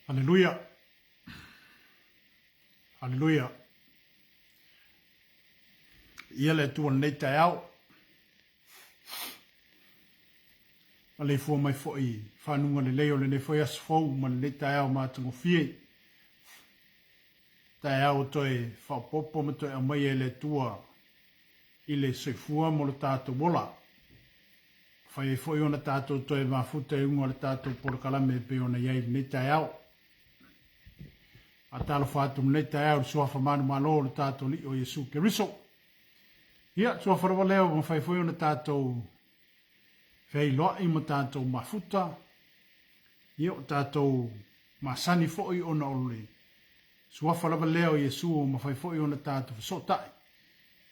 Haleluia. Haleluia. Ia le Atua lenei taeao. Maleifua mai foi fanuga lelei o lenei foi aso fou ma lenei taeao matagofie. Taeao toe faaopoopo ma toe aumaia e le Atua i le soifua mo lo tatou ola. Fai ai foi ona tatou toe mafuta i luga o le tatou polokalame e pei ona i ai i lenei taeao. Faatalofa atu i lenei taeao i le suafa manumalo o le tatou Alii o Iesu Keriso. Ia, suafa lava lea ua mafai foi ona tatou feiloai ma tatou mafuta. Ia, o tatou masani foi ona o le suafa lava lea o Iesu ua mafai foi ona tatou fesootai.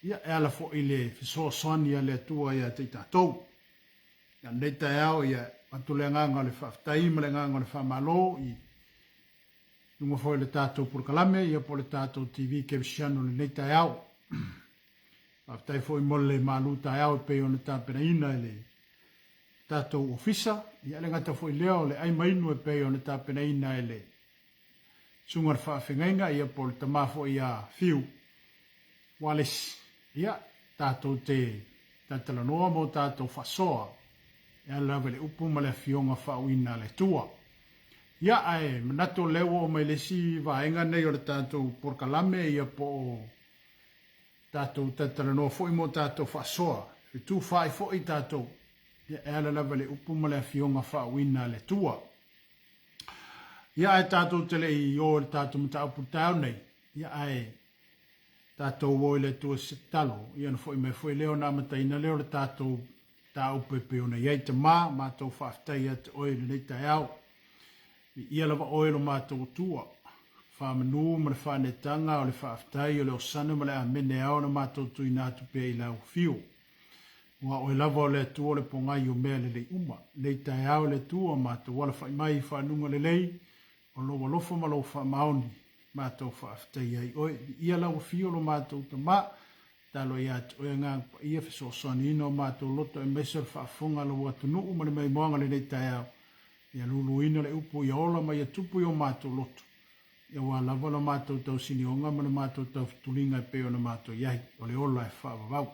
Ia, e ala foi i le fesoasoani a le Atua ia te i tatou. Ia, lenei taeao, ia, avatu le agaga o le faafetai ma le agaga o le faamalo i luga foi o le tatou polokalame, ia, po o le tatou TV Kerisiano i lenei taeao. Faafetai foi mo le malu taeao e pei ona tapenaina e le tatou ofisa, ia, e le gata foi i lea o le ai ma inu e pei ona tapenaina e le susuga i le faafeagaiga, ia, po o le tama foi ia Fiu Wallace, ia, tatou te talatalanoa ma o tatou faasoa e ala lava i le upu ma le afioga faauuina a le Atua. Ia, ae manatu o lea ua oo mai le isi vaega nei o le tatou polokalame, ia, po o tatou talatalanoa foi ma o tatou faasoa, fetufaai foi tatou, ia, e ala lava i le upu ma le afioga faauuina a le Atua. Ia, ae tatou te le i o i le tatou mataupu i le taeao nei, ia, ae tatou o i le Atua se tatalo, ia ona foi mai foi lea ona amataina lea o le tatou mataupu e pei ona i ai. Tama, matou faafetai ia te Oe i lenei taeao. Viia lava Oe lo matou Atua. Faamanu ma le faaneetaga o le faafetai o le Osana ma le Amene ao ona matou tuuina atu pea i Lau Afio. Aua Oe lava o le Atua o le pogai o mea lelei uma. Lenei taeao le Atua, matou alafai mai i faanuga lelei o Lou alofa ma Lou faamaoni, matou faafetaia ai Oe. Viia Lau Afio lo matou Tama, tatalo ia te Oe Agaga Paia, fesoasoaniina o matou loto aemaise o le faafofoga a Lou atunuu ma le maimoaga lenei taeao, ia luluina le upu ia ola ma ia tupu i o matou loto, aua lava lo matou tausinioga ma le matou taufutuliga e pei ona matou i ai, o le ola e faavavau.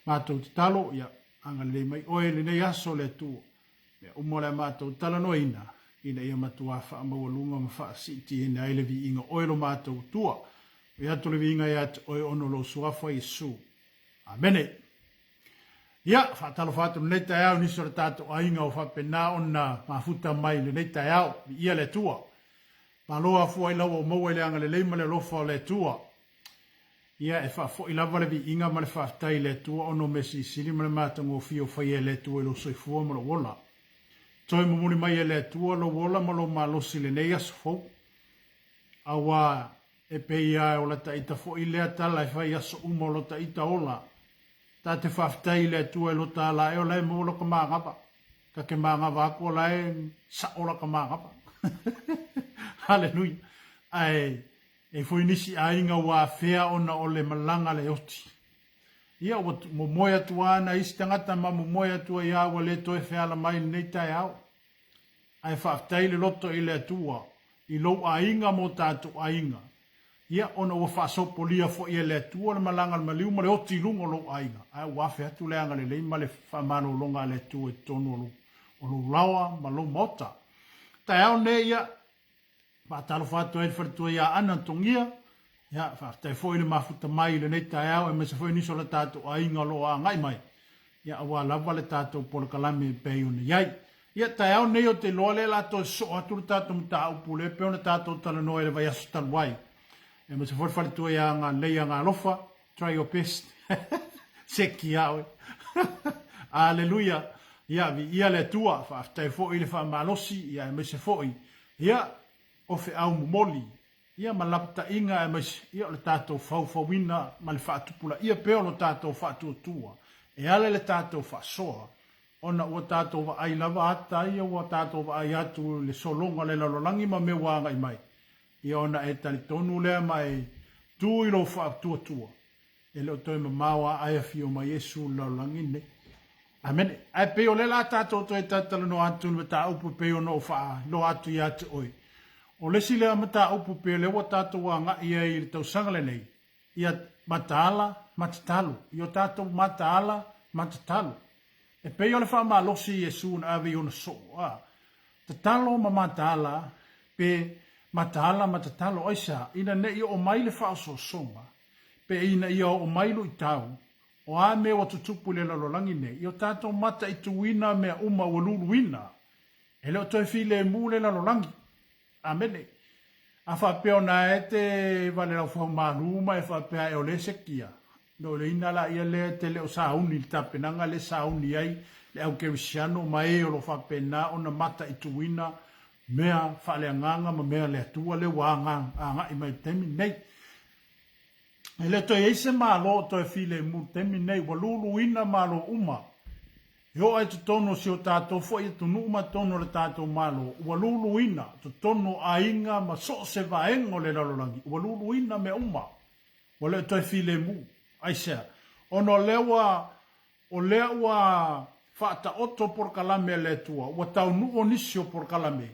Matou tatalo, ia agalelei mai Oe i lenei aso, le Atua, mea uma o le a matou talanoaina, ina ia matuā faamaualuga ma faasiitiina ai le viiga o Oe lo matou Atua. Oi atu le viiga ia te Oe ona o Lou Suafa Iesu. Amene. Ia, faatalofa atu lenei taeao i nisi o le tatou aiga ua faapena ona mafuta mai i lenei taeao. Viia le Atua. Malo afua i lau ua maua i le agalelei ma le alofa o le Atua. Ia, e faafoi lava le viiga ma le faafetai i le Atua ona o mea silisili ma le matagofie ua faia e le Atua i lou soifua ma lou ola. Toe momoli mai e le Atua lou ola ma lou malosi i lenei aso fou. Aua e pei lava o lata ita foi lea tala e fai aso uma o lota ita ola. Ta te faafetai i le Atua e lota ala ea o la e maua lota manava. Ta te manava atu o la e sao lata manava. Haleluia. Ae e foi nisi aiga ua afea ona o le malaga le oti. Ia ua momoe atu lava nai isi tagata ma momoe atu ai lava ua le toe feala mai i lenei taeao. Ae faafetai le loto i le Atua i lou aiga ma o tatou aiga. Ia, ona ua faasopolia foi e le Atua le malaga a le maliu ma le oti i luga o lou aiga, ae ua afe atu le agalelei ma le faamalologa a le Atua i totonu o lou, o lou laoa ma lou maota. Taeao nei, ia, faatalofa atu ai i le faletua ia Ana Togia, ia, faafetai foi le mafuta mai i lenei taeao, aemaise foi nisi o le tatou aiga o lo o agai mai, ia, aua lava le tatou polokalame e pei ona i ai. Ia, taeao nei ou te iloa lea o le a toe sosoo atu le tatou mataupu lea pei ona tatou talanoa i le vaiaso talu ai. Aemaise foi le faletua ia Agalelei Agalofa, try your best. Seki ia oe. Aleluia. Ia, viia le Atua, faafetai foi i le faamalosi, ia aemaise foi, ia, o feau momoli, ia ma lapataiga aemaise, ia o le tatou faufauina ma le faatupulaia pea o lo tatou faatuatua e ala i le tatou faasoa, ona ua tatou vaai lava ata ia ua tatou vaai atu i le sologa o le lalolagi ma mea ua agai mai, ia ona e talitonu lea ma e tu i lou faatuatua, e le o toe mamao a ae afio mai Iesu i le lalolagi lenei. Amene. Ae pei o lea la tatou toe talatalanoa atu i le mataupu e pei ona ou faailoa atu ia te oe. O le isi lea mataupu pei o lea ua tatou agai ai i le tausaga lenei, ia mataala ma tatalo, ia o tatou mataala ma tatalo. E pei o le faamalosi i Iesu na ave i ona soo, a, tatalo ma mataala, pe mataala ma tatalo, aisea? Ina ne i oo mai le faaosoosoga, pe ina ia oo mai luitau, o a mea ua tutupu i le lalolagi nei, ia o tatou mataituina mea uma ua luluina, e le o toe filemu le lalolagi. Amene. A faapea o na e te valelaufau malu ma e faapea e o le sekia, no le ina la ia lea te le o sauni i le tapenaga le sauni ai le au kerisiano ma e o lo faapena ona mataituina mea faaleagaga ma mea le Atua lea ua agai mai i le taimi lenei. E le toe i ai se Malo o toe filemu i le taimi lenei, ua luluina Malo uma. E oo i totonu o si o tatou foi atunuu ma totonu o le tatou Malo, ua luluina totonu o aiga ma so o se vaega o le lalolagi, ua luluina mea uma. Ua le o toe filemu. Aisea? Ona o lea ua, o lea ua faataoto polokalame a le Atua, ua taunuu nisi o polokalame,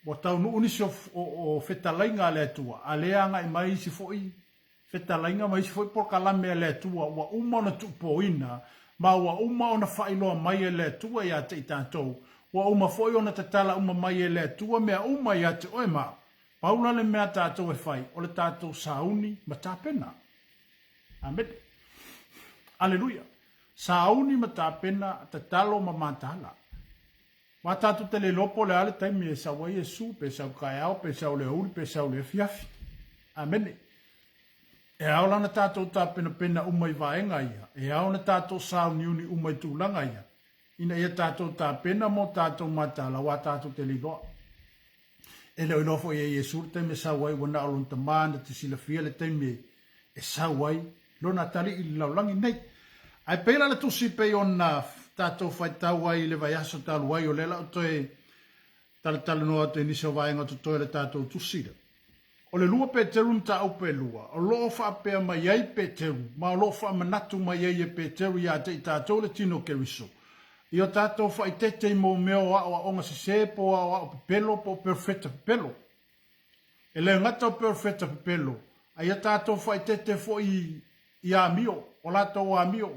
Ua taunuu nisi o fetalaiga a le Atua, a lea agai mai isi foi fetalaiga ma isi foi polokalame a le Atua ua uma ona tuupoina, ma ua uma ona faailoa mai e le Atua ia te i tatou, ua uma foi ona tatala uma mai e le Atua mea uma ia te oe ma au. Pau la le mea a tatou e fai, o le tatou sauni ma tapena. Amene. Aleluia. Sauni ma tapena, tatalo ma mataala. Aua tatou te le iloa po o le a le taimi e sau ai Iesu, pe sau taeao, pe sau le aoauli, pe sau le afiafi. Amene. E ao la ona tatou tapenapena uma i vaega ia, e ao ona tatou sauniuni uma i tulaga ia, ina ia tatou tapena mo tatou mataala, aua tatou te le iloa. E le o iloa foi e Iesu le taimi e sau ai, ua na o lona Tama na te silafia le taimi e sau ai lona atalii i le lalolagi nei. Ae pei la le tusi pei ona tatou faitau ai i le vaiaso talu ai, o lea la ou toe talatalanoa atu i nisi o vaega o totoe o le tatou tusi lea. O le 2 Peteru mataupu e 2, o lo o faapea mai ai Peteru, ma o lo o faamanatu mai ai e Peteru ia te i tatou le tino o Keriso, i o tatou faaeteete i mau mea o aoaoga sese po o aoao pepelo po o perofeta pepelo. E le gata o perofeta pepelo, a ia tatou faaeteete foi i amio, o latou amio.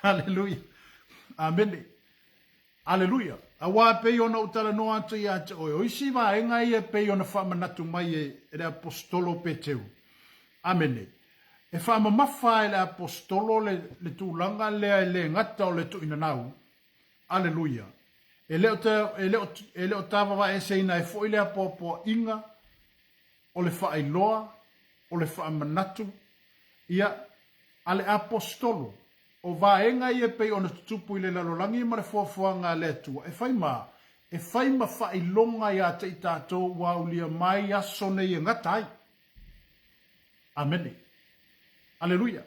Aleluia. Amene. Aleluia! Aua e pei ona ou talanoa atu ia te oe, o isi vaega ia e pei ona faamanatu mai e le Aposetolo o Peteru. Amene. E faamamafa e le Aposetolo le, le tulaga lea e le gata o le tuuinanau. Aleluia! E le o, e le o, e le o tavavaeseina ai foi le apoapoaiga o le faailoa, o le faamanatu, ia, a le Aposetolo. O vaega ia e pei ona tutupu i le lalolagi ma le foafoaga a le Atua, e fai ma, e fai ma faailoga ia te i tatou ua aulia mai aso nei e gata ai. Amene. Aleluia.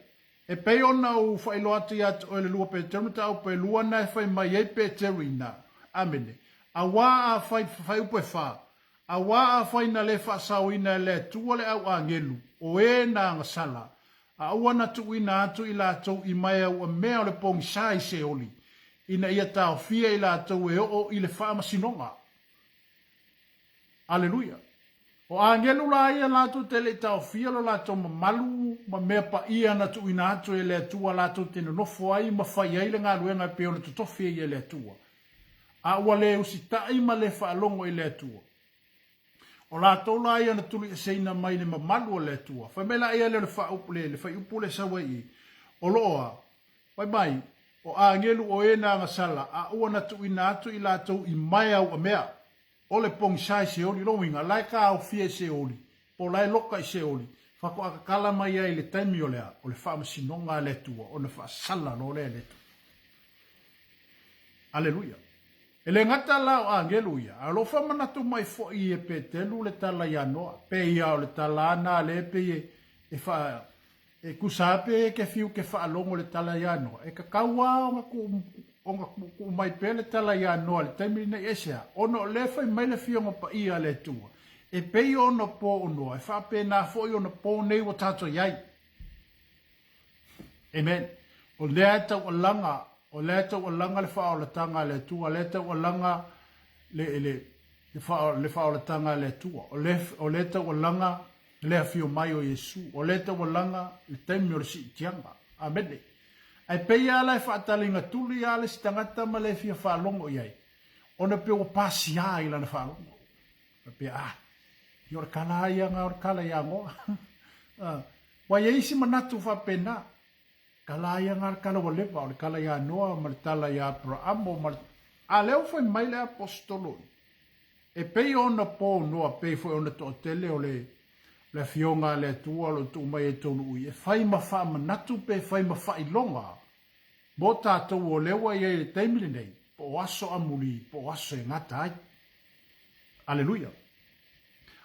E pei ona ou faailoa atu ia te oe le 2 Peteru mataupu e 2 na e fai mai ai Peteru ina. Amene. Auā afai, fuaiupu e 4, Auā afai na le faasaoina e le Atua le au agelu, o e na agasala, a ua na tuuina atu i latou i maeauamea o le pogisa i Seoli, ina ia taofia i latou e oo i le faamasinoga. Aleluia! O agelu la ia latou te le i taofia lo latou mamalu ma mea paia na tuuina atu e le Atua latou te nonofo ai ma fai ai le galuega e pei ona totofi ai e le Atua, a ua le usitai ma le faalogo i le Atua. O latou la ia na tulieseina mai le mamalu o le Atua. Fai mai la ia lea o le faaupu, le, le faiupu lea e sau ai i i, o lo o a, fai mai, o agelu o e na agasala, a ua na tuuina atu i latou i maeauamea, o le pogisa i Seoli. Lona uiga, la e taofia i Seoli, po o la e loka i Seoli, faatoa tatala mai ai i le taimi o le a, o le faamasinoga a le Atua, ona faasala loa lea e le Atua. Aleluia. E le gata la o agelu ia, a o lo o faamanatu mai foi e Petelu le tala ia Noa, pei a o le tala a na lea pei e, e faa, e tusa a pe e ke fiu ke faalogo le tala ia Noa. E tatau a ona tuu, ona tuu mai pea le tala ia Noa i le taimi lenei. Aisea? Ona o lea e fai mai le Afioga Paia a le Atua, e pei ona po o Noa, e faapena foi ona po nei ua tatou i ai. Amen. O lea e taualaga, o lea e taualaga le faaolataga a le Atua, o lea e taualaga le, le, Le, wha, le whaolatanga a le Atua. O le, o le taualaga le afio mai o Iesu. O le taualaga le taimi o le siitiaga. Amene. Ae pei lava la e faataliga tuli lava le isi tagata ma le fia faalogo i ai, ona pei ua pasia i lana faalogo. Faapea, ah, ia o le tala lava ia na o le tala ia Noa. Ua i ai isi manatu faapena. Tala ia na o le tala ua leva, o le tala ia Noa ma le tala ia Aperamo ma le... A lea ua fai mai le aposetolo i, e pei ona po Noa, pei foi ona toatele o le, le afioga a le Atua o lo o tuu mai ai tolu ui, e fai ma faamanatu pe fai ma faailoga mo tatou o lea ua i ai i le taimi lenei, po o aso amuli, po o aso e gata ai. Aleluia.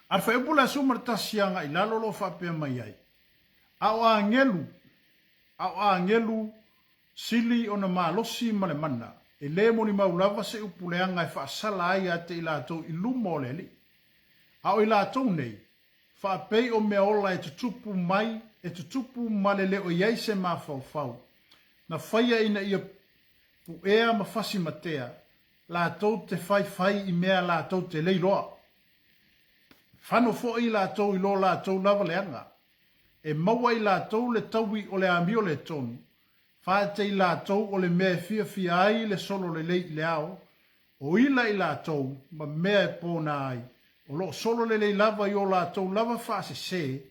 A le fuaiupu le 11 agai i lalo o lo o faapea mai ai, A o agelu, a o agelu sili ona malosi ma le mana, e lē molimau lava se upu leaga e faasala ai ia te i latou i luma o le Alii. A o i latou nei, faapei o mea ola e tutupu mai, e tutupu ma le le o i ai se mafaufau, na faia ina ia puea ma fasi matea, latou te faifai i mea latou te le iloa. Fano foi i latou i lo latou lava leaga. E maua i latou le taui o le amio le tonu, faate i latou o le mea e fiafia ai le solo lelei i le ao, o ila i latou ma mea e pona ai, o lo o solo lelei lava i o latou lava faasese,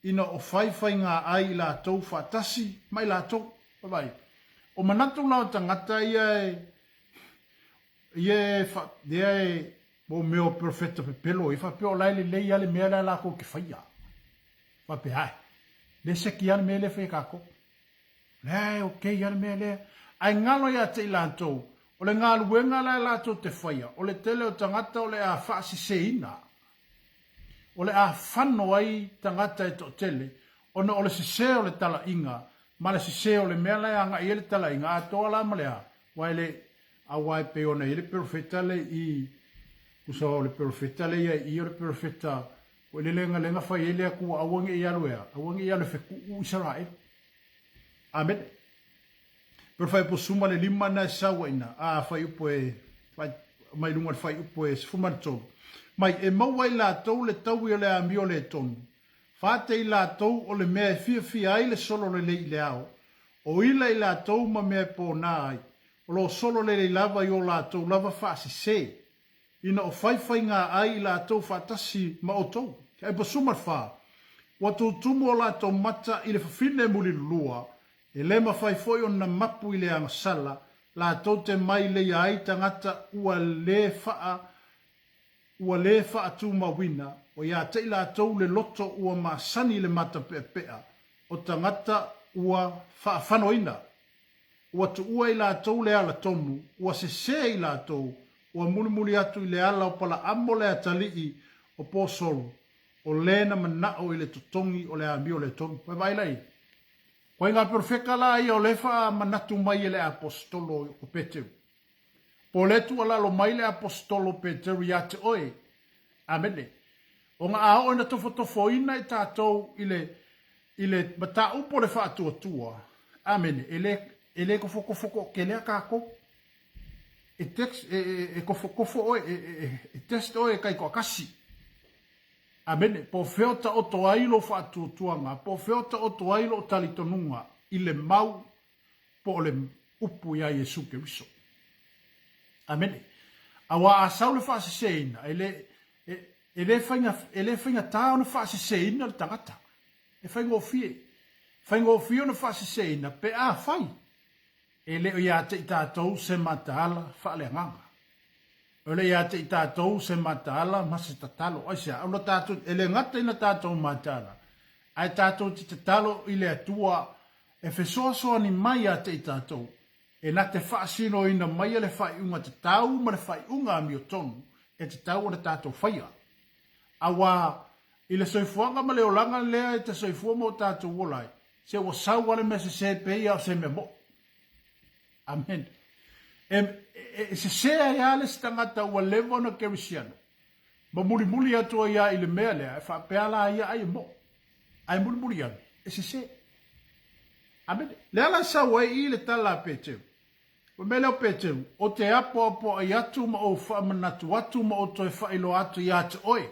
ina o faifaiga ai i latou faatasi ma i latou. Vaai, o manatu la o tagata ia e, ia e, fa, ia e, mo mea o perofeta pepelo ia, faapea o la e lelei lava le mea lea latou te faia. Faapea, ae, le seki lava le mea lea e faia e tatou. Lea e okay lava le mea lea. Ae galo ia te i latou, o le galuega la e latou te faia, o le tele o tagata o le a faaseseina. O le a fano ai tagata e toatele, ona o le sese o le talaiga ma le sese o le mea la e agai i ai le talaiga, atoa la ma le a, aua e le, aua e pei ona i ai le perofeta le i, tusa o le perofeta le ia i i o le perofeta ua i le legalega fai ai le Atua aua ne i alu e a, aua ne i alu e fetuu Isaraelu. Amene. Pe o le fuaiupu 15 na e sau ai ina, a fuaiupu e, mai luga o le fuaiupu e 13. Mai, e maua ai latou le taui o le amio le tonu, fate i latou o le mea e fiafia ai le solo lelei i le ao, o ila i latou ma mea e pona ai, o lo o solo lelei lava i o latou lava faasese, ina o faifaiga ai i latou faatasi ma outou. Ae 14, ua tutumu o latou mata i le fafine mulilulua, e le mafai foi ona mapu i le agasala, latou te mai leia ai tagata ua le faa ua le faatumauina, o ia te i latou le loto ua masani i le matapeapea, o tagata ua faafanoina. Ua tuua i latou le ala tonu, ua sesē i latou, ua mulimuli atu i le ala o Palaamo le atalii o Posolo, o le na manao i le totogi o le amio le tonu. Ua e vaai la i ai? Koe ngā perofeka la ia o le faamanatu mai e le aposetolo o Peteru. Po o le tuualalo mai le aposetolo o Peteru ia te oe. Amene. Ona a oo ina tofotofoina i tatou i le, i le mataupu o le faatuatua, amene, e le, e le tofotofo toatelea tatou. E, text, e, e, e tofotofo oe, e, e, e test oe e taitoatasi. Amene. Po o fea o taoto ai lou faatuatuaga, po o fea o taoto ai lou talitonuga i le mau po o le upu iā Iesu Keriso. Amene. Auā a sau le faaseseina, e le, e, e le faiga, e le faigatā ona faaseseina le tagata. E faigofie. Faigofie ona faaseseina pe afai e le o ia te i tatou se mataala faaleagaga. E le ia te i tatou se mataala ma se tatalo. Aisea? Ona tatou, e le gata ina tatou mataala, ae tatou te tatalo i le Atua e fesoasoani mai ia te i tatou, e na te faasinoina maia le faaiuga tatau ma le faaiuga amiotonu e tatau ona tatou faia. Auā, i le soifuaga ma le olaga lea e te soifua ma o tatou ola ai, se ua sau lava le mea sese pei a o se mea moʻi. Amen. E, e, e sese ai lava le isi tagata ua leva ona kerisiano, ma mulimuli atu ai lava i le mea lea, e faapea la ia ai e moʻi. Ae mulimuli ane, e sese. Amene. Le ala e sau ai i le tala a Peteru. Fai mai lea o Peteru, Ou te apoapoai atu ma ou faamanatu atu ma ou toe faailoa atu ia te oe,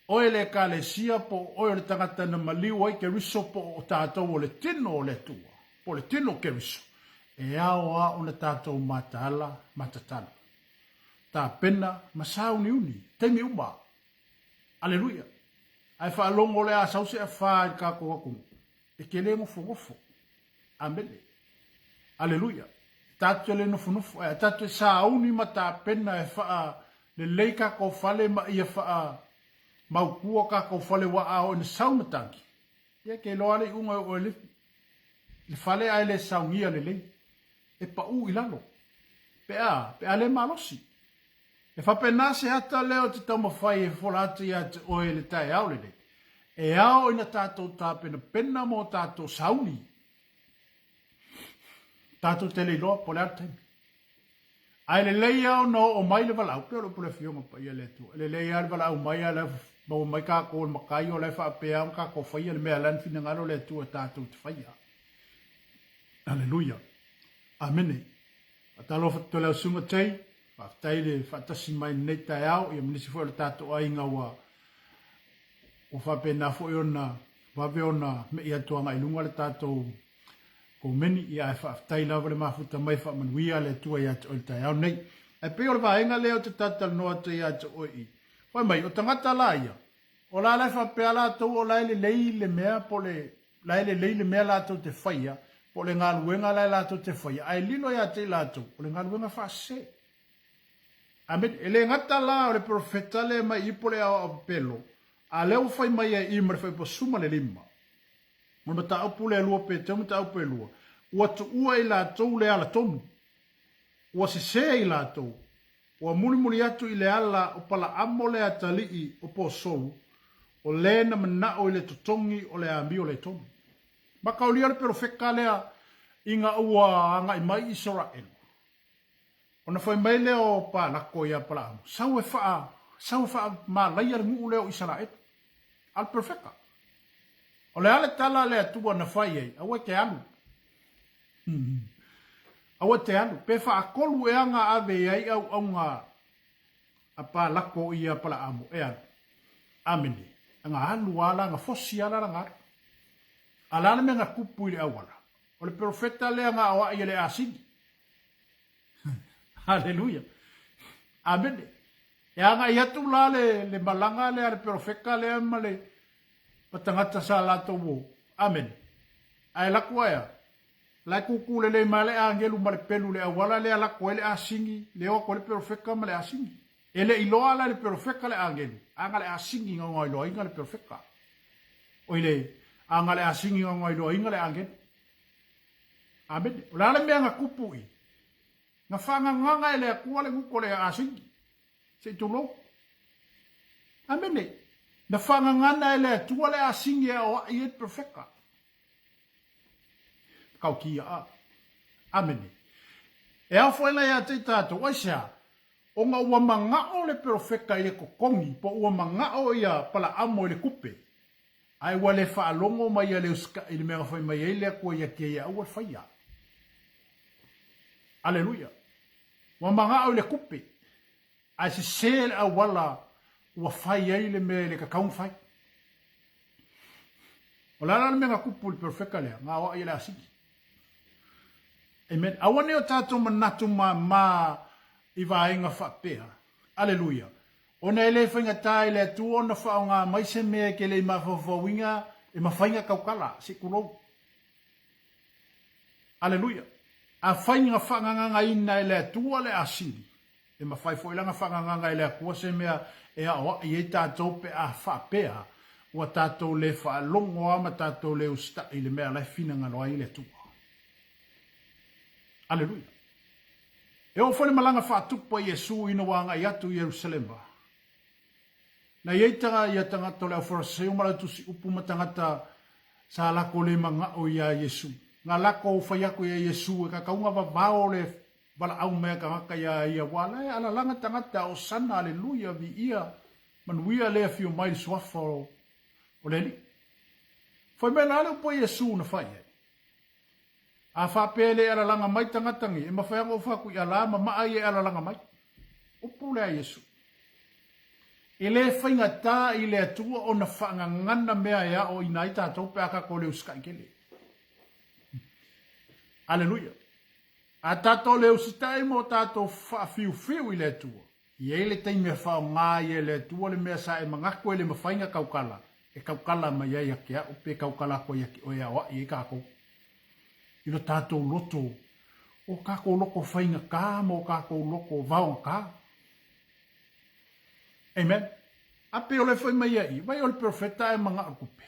oe le Ekalesia po o oe o le tagata na maliu ai Keriso po o tatou o le tino o le Atua, po o le tino o Keriso, e ao lava ona tatou mataala ma tatalo, tapena ma sauniuni taimi uma. Aleluia! Ae faalogo o le a sau se afa i le tatou atunuu, e te le nofonofo. Amene. Aleluia. Tatou te le nofonofo, ae tatou te sauni ma tapena e faalelei tatou fale ma ia faamautua tatou fale aua a oo ina sau matagi, ia e te iloa lava le iuga e oo i le fale ae le saunia lelei, e pau i lalo pe a, pe a le malosi. E faapena se ata lea ou te taumafai e fofola atu ia te oe i le taeao lenei, e ao ina tatou tapenapena mo tatou sauni. Tatou te le iloa po o le a le taimi. Ae lelei lava ona oo mai le valaau, pei o le upu a le Afioga Paia a le Atua, e lelei lava le valaau mai a o la e maua mai tatou e le matai o la e faapea ona tatou faia le mea la e finagalo le Atua tatou te faia. Aleluia. Amene. Faatalofa atu i lau Susuga Jay, faafetai le faatasi mai i lenei taeao, ia ma nisi foi o le tatou aiga ua ua faapena foi ona vave ona me'i atu agai i luga le tatou komeni, ia ae faafetai lava le mafuta mai, faamanuia le Atua ia te oe i le taeao nei. Ae pei o le vaega lea ou te talatalanoa atu ai ia te oe i, fai mai, o tagata la ia, o la la e faapea latou o la e lelei le mea po o le la e lelei le mea latou te faia, po o le galuega la e latou te faia, ae lilo ia te i latou, o le galuega faasese. Amene. E le gata la o le perofeta lea mai i po le aoao pepelo, a lea ua fai mai ai i ma le fuaiupu 15, o le mataupu lea 2 Peteu mataupu e 2, ua tuua i latou le ala tonu, ua sese i latou, Ua mulimuli atu i le ala o Palaamo le atalii o Posou, o le na manao i le totogi o le amio le tonu. Makaulia le perofeta lea ina ua agai mai Isaraelu. Ona fai mai lea o Palako ia Palaamo, Sau e faa, sau e faamalaia le nuu lea o Isaraelu. A o le perofeta. O le a le tala a le Atua na fai ai, aua e te alu. Aua te alu. Pe faatolu ea na ave i ai auauna a Palako ia Palaamo e alu. Amene. Na alu a la, na fosi a la lana alu. A le a le mea na tupu i le auala? O le perofeta lea na aoai e le asini. Haleluia. Amene. E agai atu la le, le malaga lea a le perofeta lea ma le ma tagata sa latou o. Amene. Ae lako ae a? La e kūkū lelei mai le agelu ma le pelu le auala lea lako ai le asini, le o atu ai le perofeta ma le asini. E le i loa la le perofeta le agelu, a na le asini na ona iloaina le perofeta. Oi le, a na le asini na ona iloaina le agelu. Amene. O le a le mea na tupu i? Na faagagaga e le Atua le gutu o le asini. Se i tulou. Amene. Na faagagana e le Atua le asini e aoai ai le perofeta. Kaukia a. Amene. E ao foi la ia te i tatou, aisea? Ona ua manao le perofeta i le totogi, po ua manao ia Palaamo i le tupe, ae ua le faalogo mai ia le usikai i le mea na fai mai ai le Atua ia te ia, aua le faia. Aleluia. Ua manao i le tupe, ae sese le auala ua fai ai le mea e le tatau ona fai. O le a la le mea na tupu i le perofeta lea? Na aoai e le asini. Amen. Aua ne i o tatou manatu māmā i vaega faapea. Aleluia. Ona e le faigata i le Atua ona faaaoga mai se mea e te le i mafaufauina e mafai ona tautala, se i tulou. Aleluia. Afai na faagagagaina e le Atua le asini, e mafai foi la ona faagagaga e le Atua se mea e aoai ai tatou pe a faapea ua tatou le faalogo lava ma tatou le usitai i le mea la e finagalo ai le Atua. Aleluia. E oo foi le malaga faatupu a Iesu ina ua agai atu i Ierusalema. Na i ai taga ia tagata o le au Fariseo ma le au tusi upu ma tagata sa lako le manao ia Iesu. Na lako fai atu ia Iesu e kakauga vavao le valaau mai a tagata ia ia ua la e alalaga tagata Osana aleluia viia manuia le afio mai le suafa o le Alii. Fai mai la le upu a Iesu na fai ai. A faapea e le alalaga mai tagata nei, e mafai ona ou fai atu i ala ma maa ia e alalaga mai. Upu lea a Iesu. E le faigata i le Atua ona faagagana mea e aoaina ai tatou pe a tatou le usitai tele. Aleluia. A tatou le usitai ma o tatou faafiufiu i le Atua, e i ai le taimi e faaaoga ai e le Atua le mea sa e manatu e le mafai ona tautala, e tautala mai ai ia te au pe tautala atu ai ia te oe e aoai ai tatou i lo tatou loto, o tatou loto faigata ma o tatou loto vaogata. Amen. A pei o le fai mai ai, vai o le perofeta ae manao le tupe.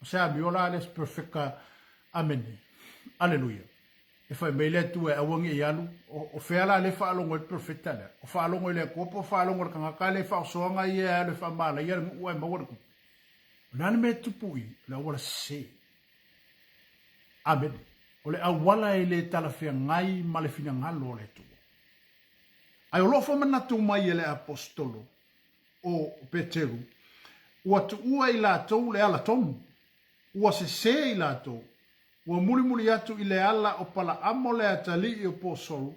O se amio la le perfecta. Amene. Aleluia. E fai mai le Atua e aua ne i alu. O, o fea la le faalogo ai le profeta lea? O faalogo i le Atua po o faalogo i le tagata lea e faaosoaga ia e alu e faamalaia le nuu ae maua le tupe? O le a le mea e tupu i? O le auala sese. Amene. O le auala e le talafeagai ma le finagalo o le Atua. Ae o lo o faamanatu mai e le Aposetolo o Peteru, ua tuua i latou le ala tonu, ua sese i latou, ua mulimuli atu i le ala o Palaamo le atalii o Posolu,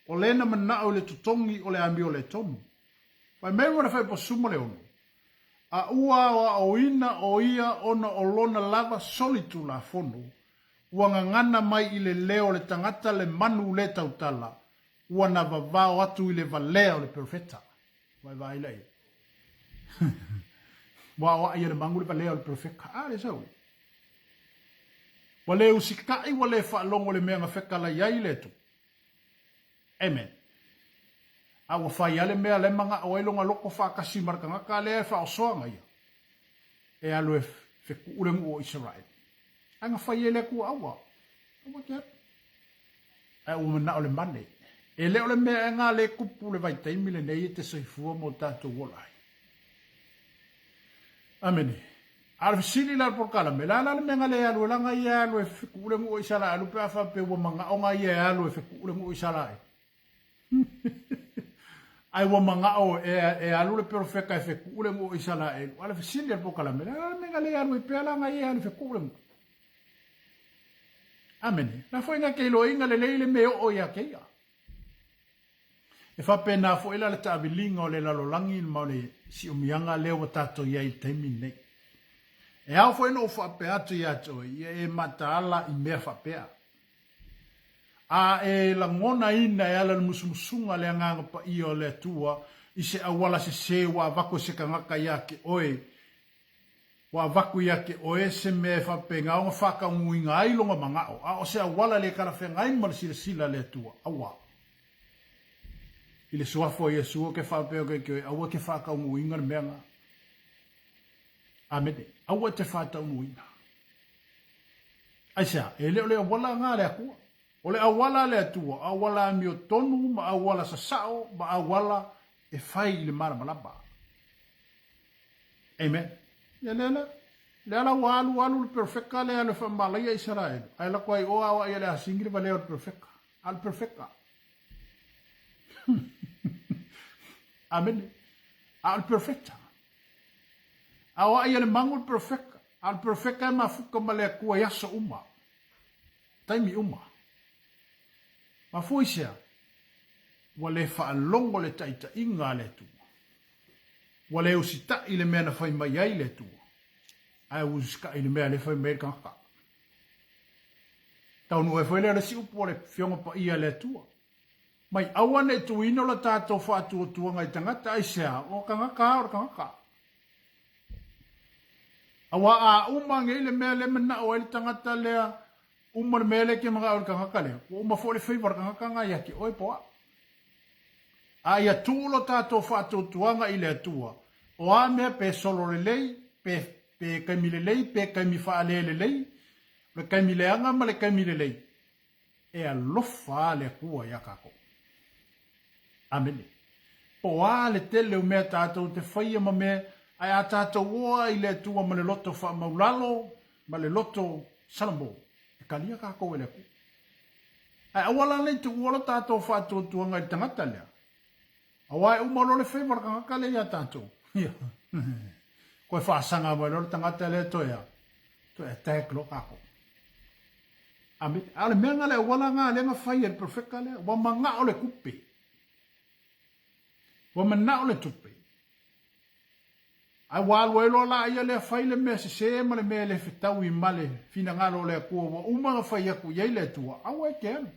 o lena manao i le totogi o le amio le tonu. Fai mai ma le faiposumo le ono, a ua aoaoina o ia ona o lona lava solitulafono, ua gagana mai i le leo o le tagata le manu le tautala, ua na vavao atu i le valea o le perofeta. Vaevaai laia. Ua aoai e le magu le valea o le perofeta. A le sau. Ua le usitai, ua le faalogo le mea na fetalai ai le Atua. Amen. A ua fai lava le mea la e manao ai lona loto faatasi ma le tagata lea e faaosoa ia e alu e fetuu le nuu o Isaraelu. Ae na fai e le Atua aua. Aua te alu. Ae ua manao le male. E le o le mea e ga le tupu le vaitaimi lenei e te soifua ma o tatou ola ai. Amene. A o le fesili la o le polokalame, le a la le mea na le alu ai la ga ia e alu e fetuu le nuu o Isaraelu pe a faapea ua manao ga ia e alu e fetuu le nuu o Isaraelu? Ae ua manao e, e alu le perofeta e fetuu le nuu o Isaraelu. A o le fesili a le polokalame, le a la le mea na le alu ai pea la ga ia e alu e fetuu le nuu? Amene. La foi na te iloaina lelei le mea oo ia te ia. E faapena foi la le taaviliga o le lalolagi ma o le siumiaga lea ua tatou i ai i le taimi lenei. E ao foi ona ou faapea atu ia te oe, ia e mataala i mea faapea. A e lagonaina e ala i le musumusuga le Agaga Paia o le Atua i se auala sese ua avatu e se tagata ia te oe, Ua avatu ia te oe se mea e faapena ona faataunuuina ai lona manao, a o se auala le talafeagai ma le silasila a le Atua. Aua. I le suafa o Iesu ou te faapea atu ia te oe, aua e te faataunuuina le mea lena. Amene. Aua e te faataunuuina. Aisea? E le o le auala lena a le Atua. O le auala a le Atua, auala amiotonu ma auala sasao ma auala e fai i le malamalama. Amen. Ia lea la. Lea la ua alu alu le perofeka lea alu e faamalaia Isaraelu. Ae lako ai o aoai e le asigi le valea o le perofeka. A o le perofeka. Amene. A o le perofeta. Aoai e le magu le perofeka. A o le perofeka e mafuka ma le Atua i aso uma. Taimi uma. Mafua i sea? Ua le faalogo le taitaiga a le Atua. Ua le usitai le mea na fai mai ai le Atua, ae ua usitai le mea lea fai mai ai le tagata. Taunuu ai foi lea o le isi upu o le Afioga Paia a le Atua. Mai aua ne i tuuina lo tatou faatuatuaga i tagata, aisea, o tagata lava o le tagata. Aua a uma nei le mea lea manao ai le tagata lea, uma le mea lea ke manao i le tagata lea, ua uma foi le faiva o le tagata na ia te oe po o au. A ia tuu lo tatou faatuatuaga i le Atua, o a mea pe solo lelei, pe, pe taimi lelei, pe taimi faale lelei, o le taimi leaga ma le taimi lelei, e alofa a le Atua iā tatou. Amene. Po o a le tele o mea tatou te faia ma mea, ae a tatou oa i le Atua ma le loto faamaulalo ma le loto salamo, e talia tatou e le Atua. Ae aua la ne i tuua lo tatou faatuatuaga i le tagata lea, aua e uma loa le faiva o le tagata lea iā tatou. Ia. Koe faasaga mai loa le tagata lea toe a, toe attack loa tatou. Amene. A o le mea lena le auala lena lea na fai e le profeta lea, ua manao le tupe. Ua manao le tupe. Ae ua alu ai loa la ia lea fai le mea sese ma le mea e le fetaui ma le finagalo o le Atua ua uma ona fai atu i ai le Atua, aua e te alu.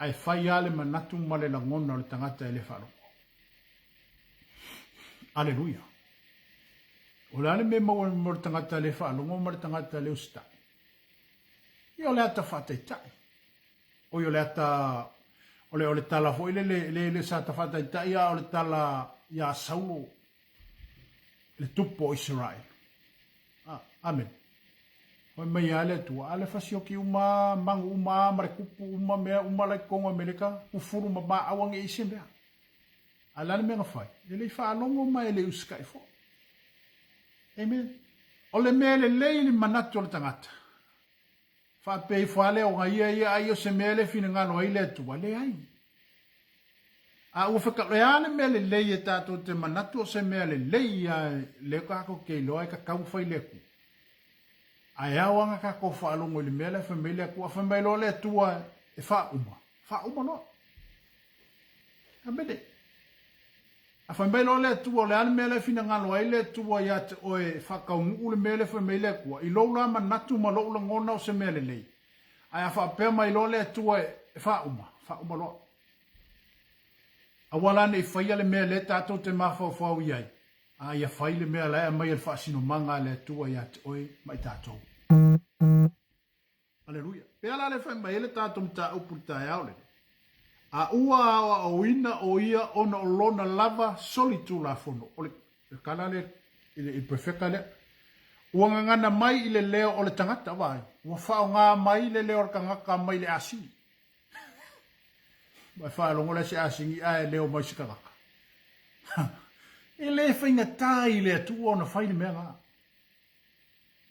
Ae fai lava le manatu ma le lagona o le tagata e le faalogo. Aleluia. O le a le mea maua mo le tagata le faalogo ma le tagata le usitai? Ia o le ata faataitai. Oi o le ata o le o le tala foi le le le le sa ta faataitai a o le tala ia Saulo le tupu o Israel. Ah, amen. Fai mai a le Atua, a le fasioki uma, magu uma, ma le kupu uma, mea uma la i totonu o Amerika, fufulu ma ma aua ne i se mea. A o le a le mea na fai? E le i faalogo ma e le i usitai foi. Amen. O le mea lelei i le manatu o le tagata, faapea ifo lava lea ona ia ia ai o se mea le finagalo ai le Atua, leai. A ua fekaloe a le mea lelei e tatou te manatu o se mea lelei ia lea tatou te iloa e tatau ona fai le Atua. Ae ao lava ona tatou faalogo i le mea la e fai mai le Atua. A fai mai loa le Atua e faauma, faauma loa. Amene. A fai mai loa le Atua, o le a le mea la e finagalo ai le Atua ia te oe e faataunuu le mea lea e fai mai le Atua, i lou la manatu ma lou lagona o se mea lelei. Ae a faapea mai loa le Atua e faauma, faauma loa. Aua la ne i faia le mea lea tatou te mafaufau i ai, a ia fai le mea la e aumai e le faasinomaga a le Atua ia te oe ma i tatou. Aleluia. Pea la le fai mai ai le tatou mataupu i le taeao lenei. A ua aoaoina o ia ona o lona lava solitulafono. O le tala lea i le profeta lea. Ua gagana mai i le leo o le tagata, vaai. Ua faaaoga mai le leo o le tagata mai le asini. Ua faalogo la se asini ae leo mai se tagata. E le faigata i le Atua ona fai le mea la.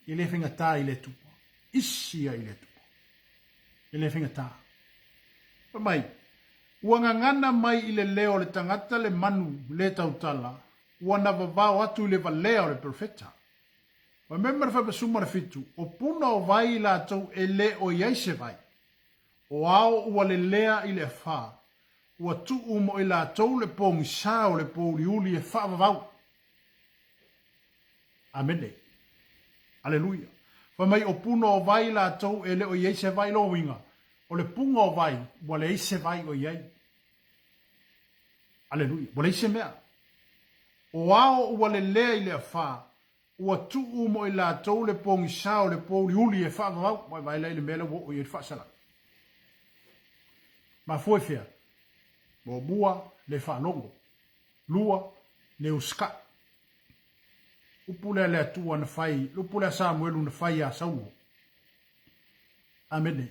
E le faigata i le Atua. Isi ia i le Atua. E le faigata. Fai mai, ua gagana mai i le leo o le tagata le manu le tautala, ua na vavao atu i le valea o le perofeta. Fai mai ma le faipasuma le fitu, o puna o vai i latou e le o i ai se vai. O ao ua lelea i le afa, ua tuu mo i latou le pogisa o le pouliuli e faavavau. Amene. Aleluia. Fai mai o puna o vai latou e le o i ai se vai lona uiga, o le puga o vai ua leai se vai o i ai. Aleluia. Ua leai se mea. O ao ua lelea i le afa, ua tuu mo i latou le pogisa o le pouliuli e faavavau. Ua vaai la i le mea lea ua oo i ai le faasalaga. Mafua i fea? Muamua, le faalogo. Lua, le usikai. Upu lea le Atua na fai, le upu lea Samuelu na fai iā Saulo. Amene.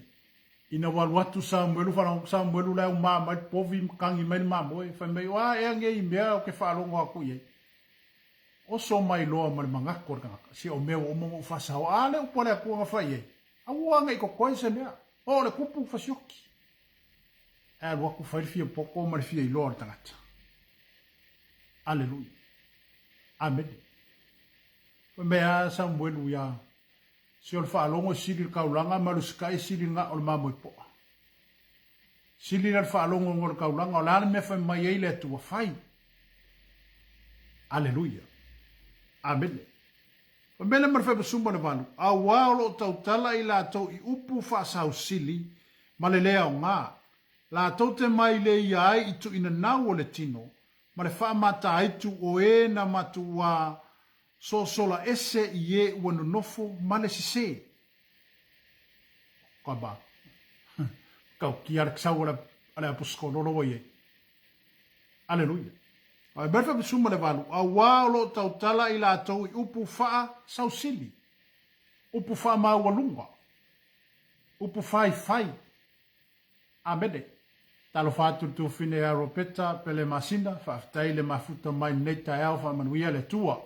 Ina ua alu atu Samuelu, faalogo Samuelu la e uma mai le povi ma kagi mai le mamoe, fai mai, o a ea nei mea ou te faalogo atu i ai? Oso mai loa ma le manatu o le tagata, se o mea ua uma ona ou faasaoa, a le upu a le Atua na fai i ai, aua ne i totoe se mea, o le kupu fasioki. Ae alu atu fai le fia poto ma le fia iloa o le tagata. Aleluia. Amene. Fai mai a Samuelu ia se o le faalogo e sili le kaulaga ma le usikai e sili le gao o le mamoe poa. Sili la le faalogo ngo le kaulaga o le a le mea fai mai ai le Atua fai. Aleluia. Amene. Fai mai le ma le faipasuma le valu, auā o lo o tautala i latou i upu faasausili ma le le aoga, latou te mai le ia ai i tuuinanau o le tino, ma le faamataitu o e na matuā sosola ese i e ua nonofo ma le sesē. Kaba. Tautia le sau a le aposetolo la ua i ai. Aleluia. Ae mai le ma le valu, auā o lo o tautala i latou i upu faasausili, upu faamaualuga, upu faifai. Amene. Talofa atu i le tuafafine ia Ropeta Pele Masina, faafetai le mafuta mai lenei taeao faamanuia le Atua.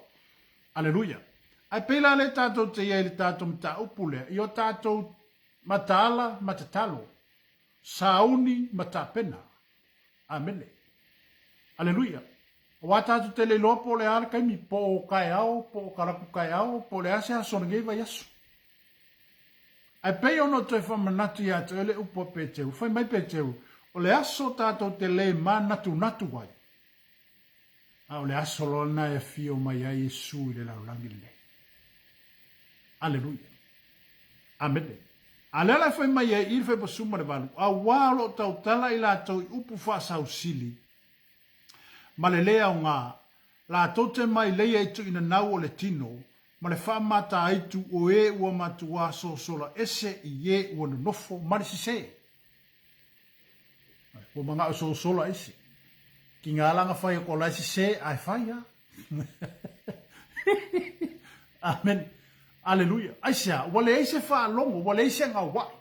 Aleluia. Ae pei la lea tatou te i ai i le tatou mataupu lea, i o tatou mataala ma tatalo, sauni ma tapena. Amene. Aleluia. Aua tatou te le iloa po o le a le taimi, po o taeao, po o talaatu taeao, po o le a se aso o lenei vaiaso. Ae pei ona ou toe faamanatu ia te oe le upu a Peteru, fai mai Peteru, o le aso tatou te le manatunatu ai, a o le aso loa lena e afio mai ai Iesu i le lalolagi lenei. Aleluia. Amene. A lea la e fai mai ai i le Faipa 18, auā o lo o tautala i latou i upu faasausili ma le le aoga, latou te maileia i tuuinanau o le tino ma le faamataaitu o e ua matuā sosola ese i e ua nonofo ma le sesē. Ua manao sosola ese. Ki ngā langa fai o ko lae sesē, ae fai a. Amen. Aleluia. Aisea, ua leai se faalogo, ua leai se gaua'i.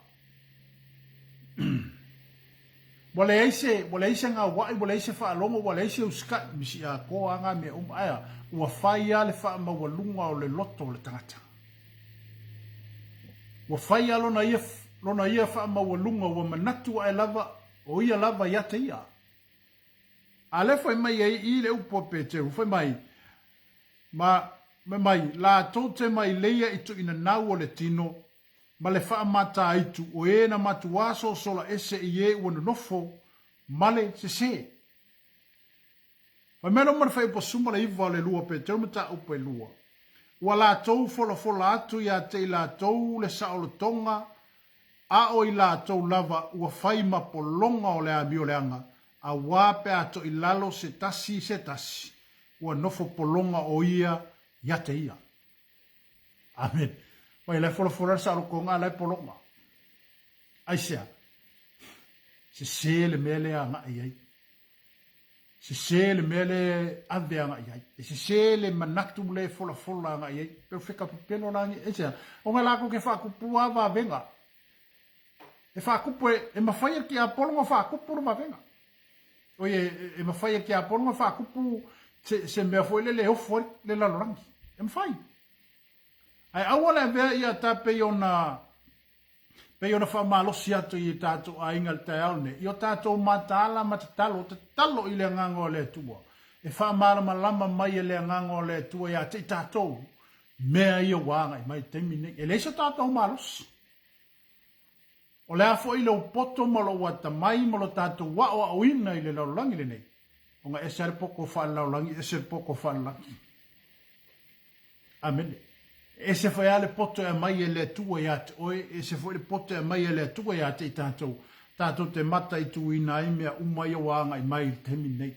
Ua leai se, ua leai se gaua'i, ua leai se faalogo, ua leai se usikai, misi atoa a ngā mea uma. Aea, ua fai a le faamaualuga o le loto o le tagata. Ua fai a lona ia, lona ia faamaualuga, ua manatu ae lava, o ia lava ia te ia. A lea fai mai ai i le upu a Peteru, fai mai, ma, ma mai, latou te mai leia i tuinanau o le tino, ma le faamataitu o e na matuā sosola ese i e ua nonofo ma le sesē. Fai mai loma le fuaiupu 19 o le lua Peteru mataupu e lua, Ua latou folafola atu ia te i latou le saolotoga a o i latou lava ua fai ma pologa o le amioleaga, auā pe a toilalo se tasi i se tasi, ua nofo pologa o ia ia te ia. Amen. Oi, la e folafola le saolotoga, a la e pologa. Aisea? Sesē le mea lea agai i ai. Sesē le mea lea e ave agai i ai. E sesē le manatu lea e folafola agai i ai. Pe o feka pepelo la nge. Aisea? Ona latou ke faatupua a vavega. E faatupu e, e mafai e le tiapolo ona faatupu le vavega. Oi, e, e mafai e le tiapolo ona faatupu se, se mea foi lele e ofo ai le lalolagi. E mafai. Ae aua le avea ia ta pei ona pei ona faamalosi atu i tatou aiga i le taeao lenei, i o tatou mataala ma tatalo, tatalo i le Agaga o le Atua, e faamalamalama mai e le Agaga o le Atua ia te i tatou mea ia ua agai mai i le taimi lenei. E leai so tatou malosi. O le a foi lou poto ma lou atamai ma lo tatou aoaoina i le lalolagi lenei, ona ese lava le poto faalelalolagi, ese le poto faalelagi. Amene. E ese foi lava le poto e aumai e le Atua ia te oe, e ese foi le poto e aumai e le Atua ia te i tatou, tatou te mataituina ai mea uma ia ua agai mai i le taimi lenei.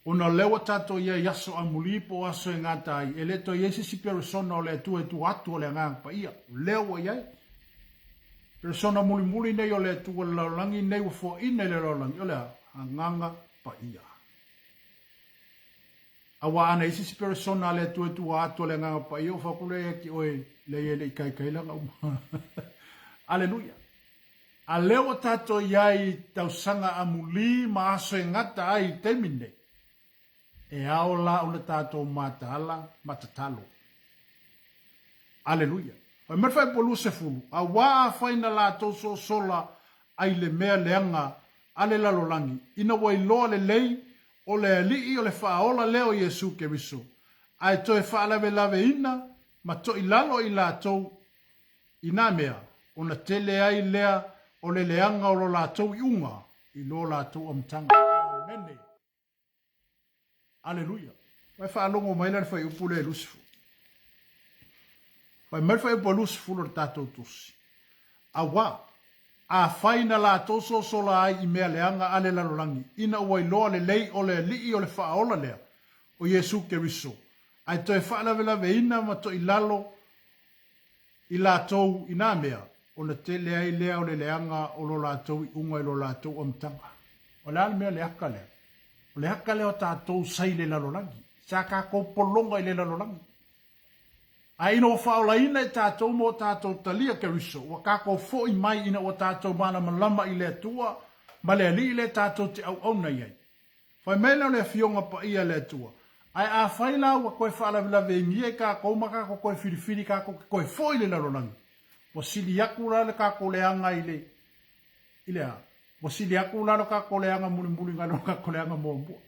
Ona o lea ua tatou i ai i aso amuli po o aso e gata ai, e le toe i ai se isi peresona o le Atua e tua atu o le Agaga Paia. O lea ua i ai. Peresona mulimuli nei o le Atua i le lalolagi nei ua foaina i le lalolagi, o le a? Agaga Paia. Aua ana i se isi peresona a le Atua e tua atu o le Agaga Paia, ua fai atu lea ia te oe, leai e le i kaikai lana uma. Aleluia. A lea ua tatou i ai i tausaga amuli ma aso e gata ai i taimi nei, e ao la ona tatou mataala ma tatalo. Aleluia! Fai mai le Fuaiupu 20, Auā afai na latou sosola ai le mea leaga a le lalolagi, ina ua iloa lelei o le Alii o le Faaola lea o Iesu Keriso, ae toe faalavelaveina ma toilalo i latou I nā mea, ona tele ai lea o le leaga o lo latou iuga i lo latou amataga. Amene. Aleluia. Ua e faalogo mai la le fuaiupu lea e 20. Fai mai le fuaiupu e 20 o le tatou tusi. Auā, afai na latou sosola ai i mea leaga a le lalolagi, ina ua iloa lelei o le Alii o le Faaola lea, o Iesu Keriso, ae toe faalavelaveina ma toilalo i latou i nā mea, ona tele ai lea o le leaga o lo latou iuga i lo latou amataga. O le a le mea le aka lea? O le aka lea o tatou sa i le lalolagi. Sa tatou pologa i le lalolagi. Ae ina ua faaolaina i tatou ma ua tatou talia Keriso, ua tatou foi mai ina ua tatou malamalama i le Atua ma le Alii lea tatou te auauna i ai. Fai mai lea o le Afioga Paia a le Atua, Ae afai la ua toe faalavelavengia i tatou ma tatou toe filifili tatou te toe foi i le lalolagi, ua sili atu la le tatou leaga i le, i le a? Ua sili atu la le tatou leaga mulimuli nai lo le tatou leaga muamua.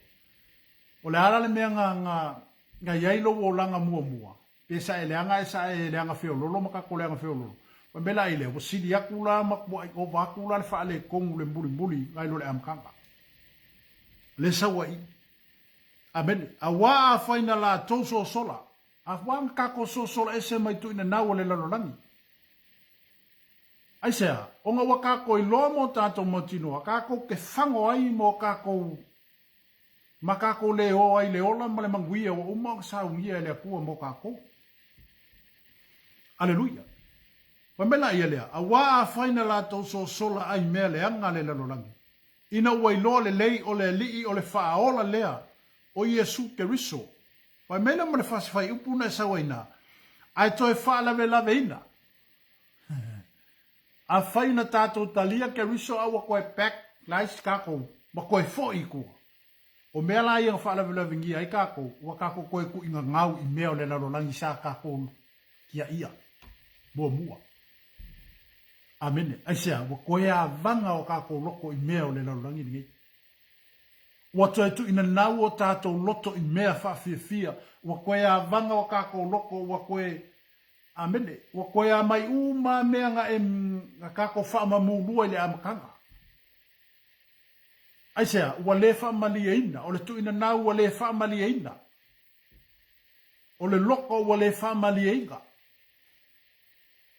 O le a la le mea na, na, na i ai lou olaga muamua? Pe sa e leaga ae sa e leaga feololo ma kako leaga feololo. Fai mai la i lea, ua sili atu la ma kuaʻi ova atu la le faaletonu le mulimuli nai lo le amataga. Le sau ai. Amene. Auā afai na latou sosola, auā na tatou sosola ese mai tuuina nau o le lalolagi. Aisea? Ona ua tatou iloa mo tatou mautinoa, tatou te fago ai mo tatou ma tatou le o ai le ola ma le manuia ua uma ona saunia e le Atua mo tatou. Aleluia! Fai mai laia lea, Auā afai na latou sosola ai mea leaga le lalolagi, ina ua iloa lelei o le Alii o le Faaola lea, o Iesu Keriso. Fai mai lea ma le fasi faiupu na e sau ai na, ae toe faalavelaveina. Afai na tatou talia Keriso a ua toe back lais tatou ma toe foi i tua. O mea la ia na faalavelavengia ai tatou, ua tatou toe tuuina gau i mea o le lalolagi sa tatou tiaia muamua. Amene. Aisea? Ua toe avaga o tatou loto i mea o le lalolagi lenei. Ua toe tuuina nau o tatou loto i mea faafiafia. Ua toe avaga o tatou loto, ua toe Amene. Ua toe amai uma lava mea na e na tatou faamamulua i le amataga. Aisea? Ua le faamalieina. O le tuuina nau ua le faamalieina. O le loko ua le faamalieina.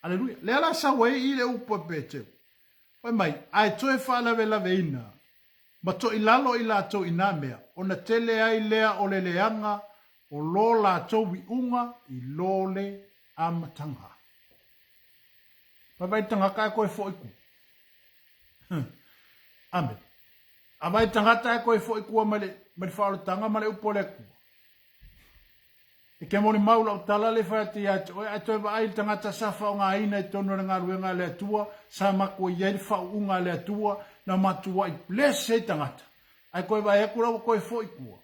Aleluia. Lea la sau ai i le upu a Peteu. Fai mai, ae toe faalavelaveina ma toilalo i latou i nā mea, ona tele ai lea o le leaga o lo latou iuga i lo le amataga. Vaivai tagata ae koe foi ku. Amen. A vai tagata ae koe foi kua mai le, mai le faaolataga ma le upu a le Atua. E ke molimau lau tala le fai atu ia te oe, ae toe vaai i le tagata sa faaaogaina i totonu o le galuega a le Atua, sa matua i ai le faauuga a le Atua, na matuai bless ai tagata. Ae toe vaai atu la ua toe foi tua.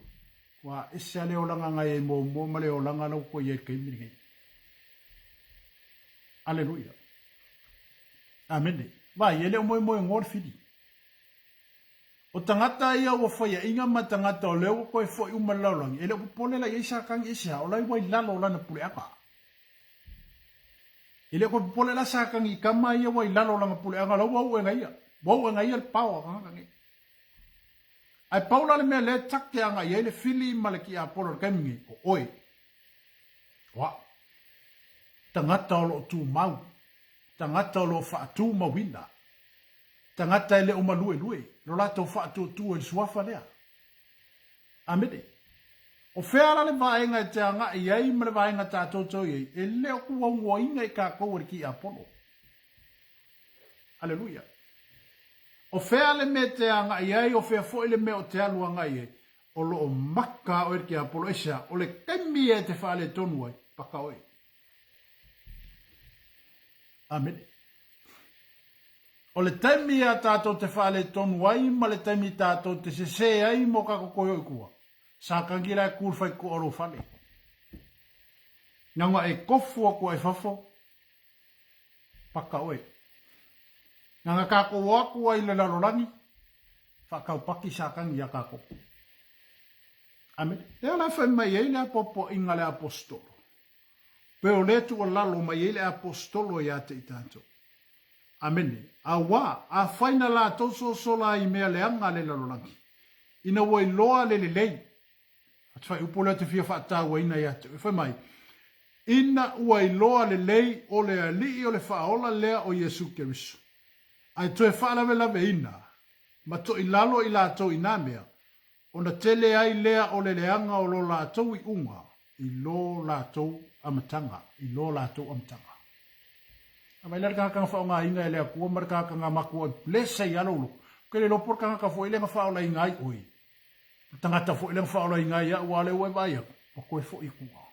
Ua ese lava le olaga na i ai muamua ma le olaga la ua toe i ai i le taimi lenei. Aleluia. Amene. Vaai, e le o moemoenoa le fili. O tagata ia ua faiaina ma tagata o lea ua toe foi uma i le lalolagi, e le o popole la i ai Satani i se a, o la ua i lalo o lana puleaga. E le o toe popole la Satani i tama ia ua i lalo o lana puleaga, o la ua ue na ia, ua ue na ia le pao a tagata nei. Ae pau la le mea lea e take agai i ai le fili ma le tiapolo i le taimi nei, o oe. O au. Tagata o lo o tumau. Tagata o lo o faatumauina. Tagata e le o maluelue lo latou faatuatua i le suafa lea. Amene. O fea la le vaega e te agai i ai ma le vaega tatou te o i ai, e le o tuaunoaina i tatou e le tiapolo. Aleluia. O fea le mea e te agai i ai, o fea foi le mea o te alu agai i ai, o lo o maka oe le tiapolo. Aisea? O le taimi ia e te faaletonu ai, paka oe. Amene. O le taimi ia tatou te faaletonu ai ma le taimi tatou te sesē ai mo tatou toe o i tua, sa tangi la e tu le faitotoa o lou fale. Nauna e tofu atu ai fafo, paka oe. Nana tatou o atu ai i le lalolagi, faataupaki sa tangi ia tatou. Amene. Lea la e fai mai ai le apoapoaiga a le aposetolo. Pe o lea tuualalo mai ai le aposetolo ia te i tatou. Amene. Auā, afai na latou sosola ai i mea leaga a le lalolagi, ina ua iloa le lelei, a te faaiupu lea te fia faatauaina ia te oe, fai mai, ina ua iloa lelei o le Alii o le Faaola lea o Iesu Keriso, ae toe faalavelaveina ma toilalo i latou i nā mea, ona tele ai lea o le leaga o lo latou iuga i lo latou amataga, i lo latou amataga. A vai la le tagata na faaaogaina e le Atua ma le tagata na matua i bless ai lava lou loto, ou te le iloa po o le tagata foi lea na faaolaina ai oe, le tagata foi lea na faaolaina ai au, aua o lea ua e vaai atu, ua toe foi i tua.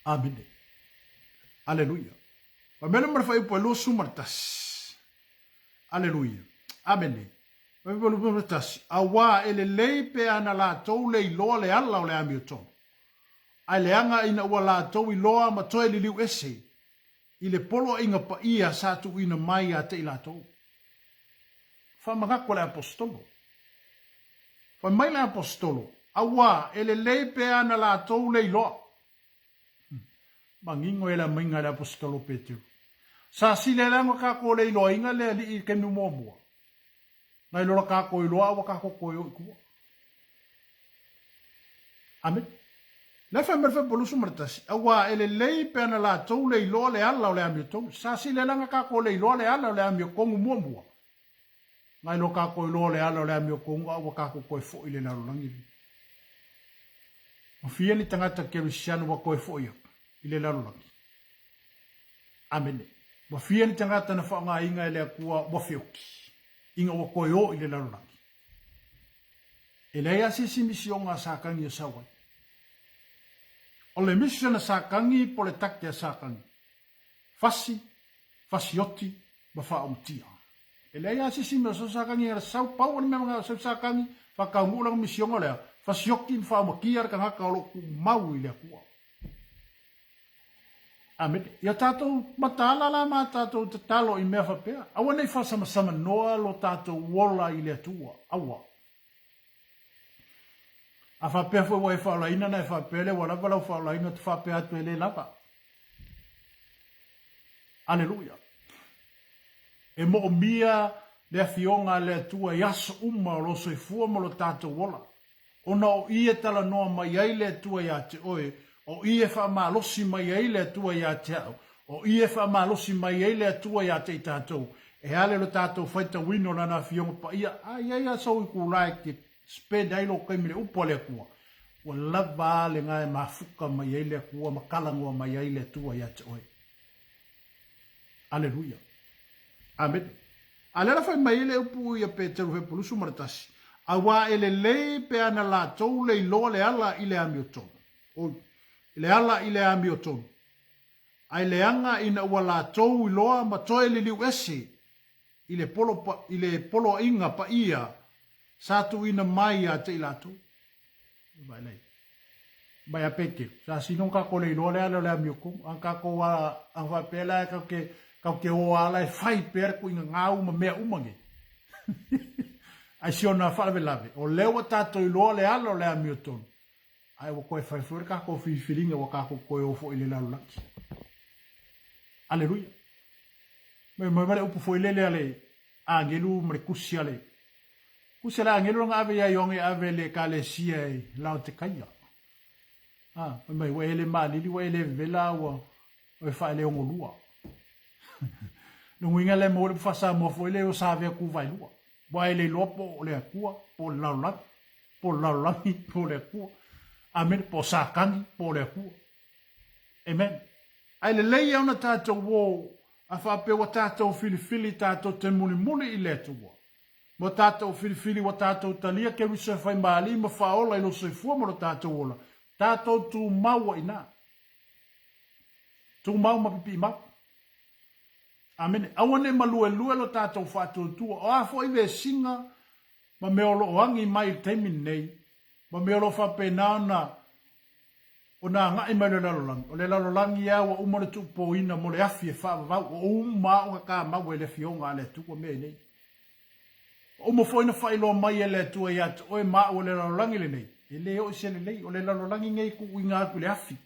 Amene. Aleluia. Fai mai le ma le fuaiupu e 21. Aleluia. Amene. 21, Auā e lelei pe ana latou le iloa le ala o le amiotonu, ae leaga ina ua latou iloa ma toe liliu ese i le poloaiga paia sa tuuina mai ia te i latou. Faamanatu a le Aposetolo. Fai mai le Aposetolo, Auā e lelei pe ana latou le iloa. Manino e le aumaiga a le Aposetolo o Peteru. Sa sileleaga kākou le iloaina le Alii i le taimi muamua, nai lo la kākou iloa a ua kākou toe o i tua. Amene. Lea fai mai le Fuaiupu 21, Auā e lelei pe ana latou le iloa le ala o le amiotonu. Sa sileleaga kākou le iloa le ala o le amiotonu muamua, Nai lo kākou iloa le ala o le amiotonu a ua kākou toe foi i le lalolagi lenei. Ua fia ni tagata kerisiano ua toe foi atu i le lalolagi? Amene. Ua fia ni tagata na faaaogaina e le Atua ua feoti ina ua toe o i le lalolagi? E leai lava se isi misioga a Satani e sau ai. O le mission a Satani po o le tate a Satani, fasi, fasioti ma faaomatia. E leai lava se isi mea o sau Satani e sau, pau o le mea o sau Satani, faataunuu lana misioga lea, fasioti ma faaomatia le tagata o lo o tumau i le Atua. Amene. Ia tatou mataala la ma tatou tatalo i mea faapea. Aua ne i faasamasamanoa lo tatou ola i le Atua. Aua. A faapea foi ua e faaolaina ona e faapea lea ua lava lau faaolaina, ou te faapea atu e le lava. Aleluia. E moomia le afioga a le Atua i aso uma o lou soifua ma lo tatou ola. Ona o i e talanoa mai ai le Atua iā te oe, o i e faamalosi mai ai le Atua iā te au, o i e faamalosi mai ai le Atua iā te i tatou, e ale lo tatou faitauina o Lana Afioga Paia, a i ai lava sou itulā e te spend ai lou taimi i le Upu a le Atua, ua lava a lena e mafuta mai ai le Atua ma talanoa mai ai le Atua iā te oe. Aleluia. Amene. A lea la fai mai ai le upu ia Peteru Hepurusu ma le tasi, Auā e lelei pe ana latou le iloa le ala i le amiotonu. Oi, le ala i le amiotonu. Ae leaga ina ua latou iloa ma toe liliu ese i le polo, i le poloaiga paia sa tuuina mai ia te i latou. Vaai mai a Peteru, sa sino kākou le iloa le ala o le amiotonu, a kākou a, a faapea la kau ke, kau ke o ala e fai pea le kuiga gau ma mea uma nei. Ai si ona faalavelave, o lea ua tātou iloa le ala o le amiotonu, ae ua toe fai foi le kākou filifiliga ua kākou toe o foi i le lalolagi. Aleluia. Mai mai le upu foi lele a le agelu ma le tusi a le Kusi a le agelu lana ave ia Ioane e ave le ekalesia i Laotekaia. A, fai mai, ua e le malili, ua e le vevela, ua e faeleogolua. Lona uiga lea e maua le upu faa-Samoa foi lea, ua savea tu vaelua. Ua e le iloa po o le Atua, po o le lalolagi, po o le lalolagi, po o le Atua. Amene, po o Satani, po o le Atua. Amen. Ae lelei ia ona tatou o a faapea ua tatou filifili tatou te mulimuli i le Atua. Ua tatou filifili ua tatou talia Keriso e fai ma Alii ma Faaola i lou soifua ma lo tatou ola, tatou tumau ai ina. Tumau ma pipii mau. Amene. Aua ne i maluelue lo tatou faatuatua. O a foi vesiga ma mea o lo o agi mai i le taimi lenei, ma mea o lo o faapena ona Ona agai mai le lalolagi, o le lalolagi lava ua uma ona tuupoina mo le afi e faavavau, ua uma lava ona tamau e le Afioga a le Atua mea nei. Ua uma foi ona faailoa mai e le Atua ia te oe ma au o le lalolagi lenei, e le oo i se lelei, o le lalolagi nei e tuuina atu i le afi.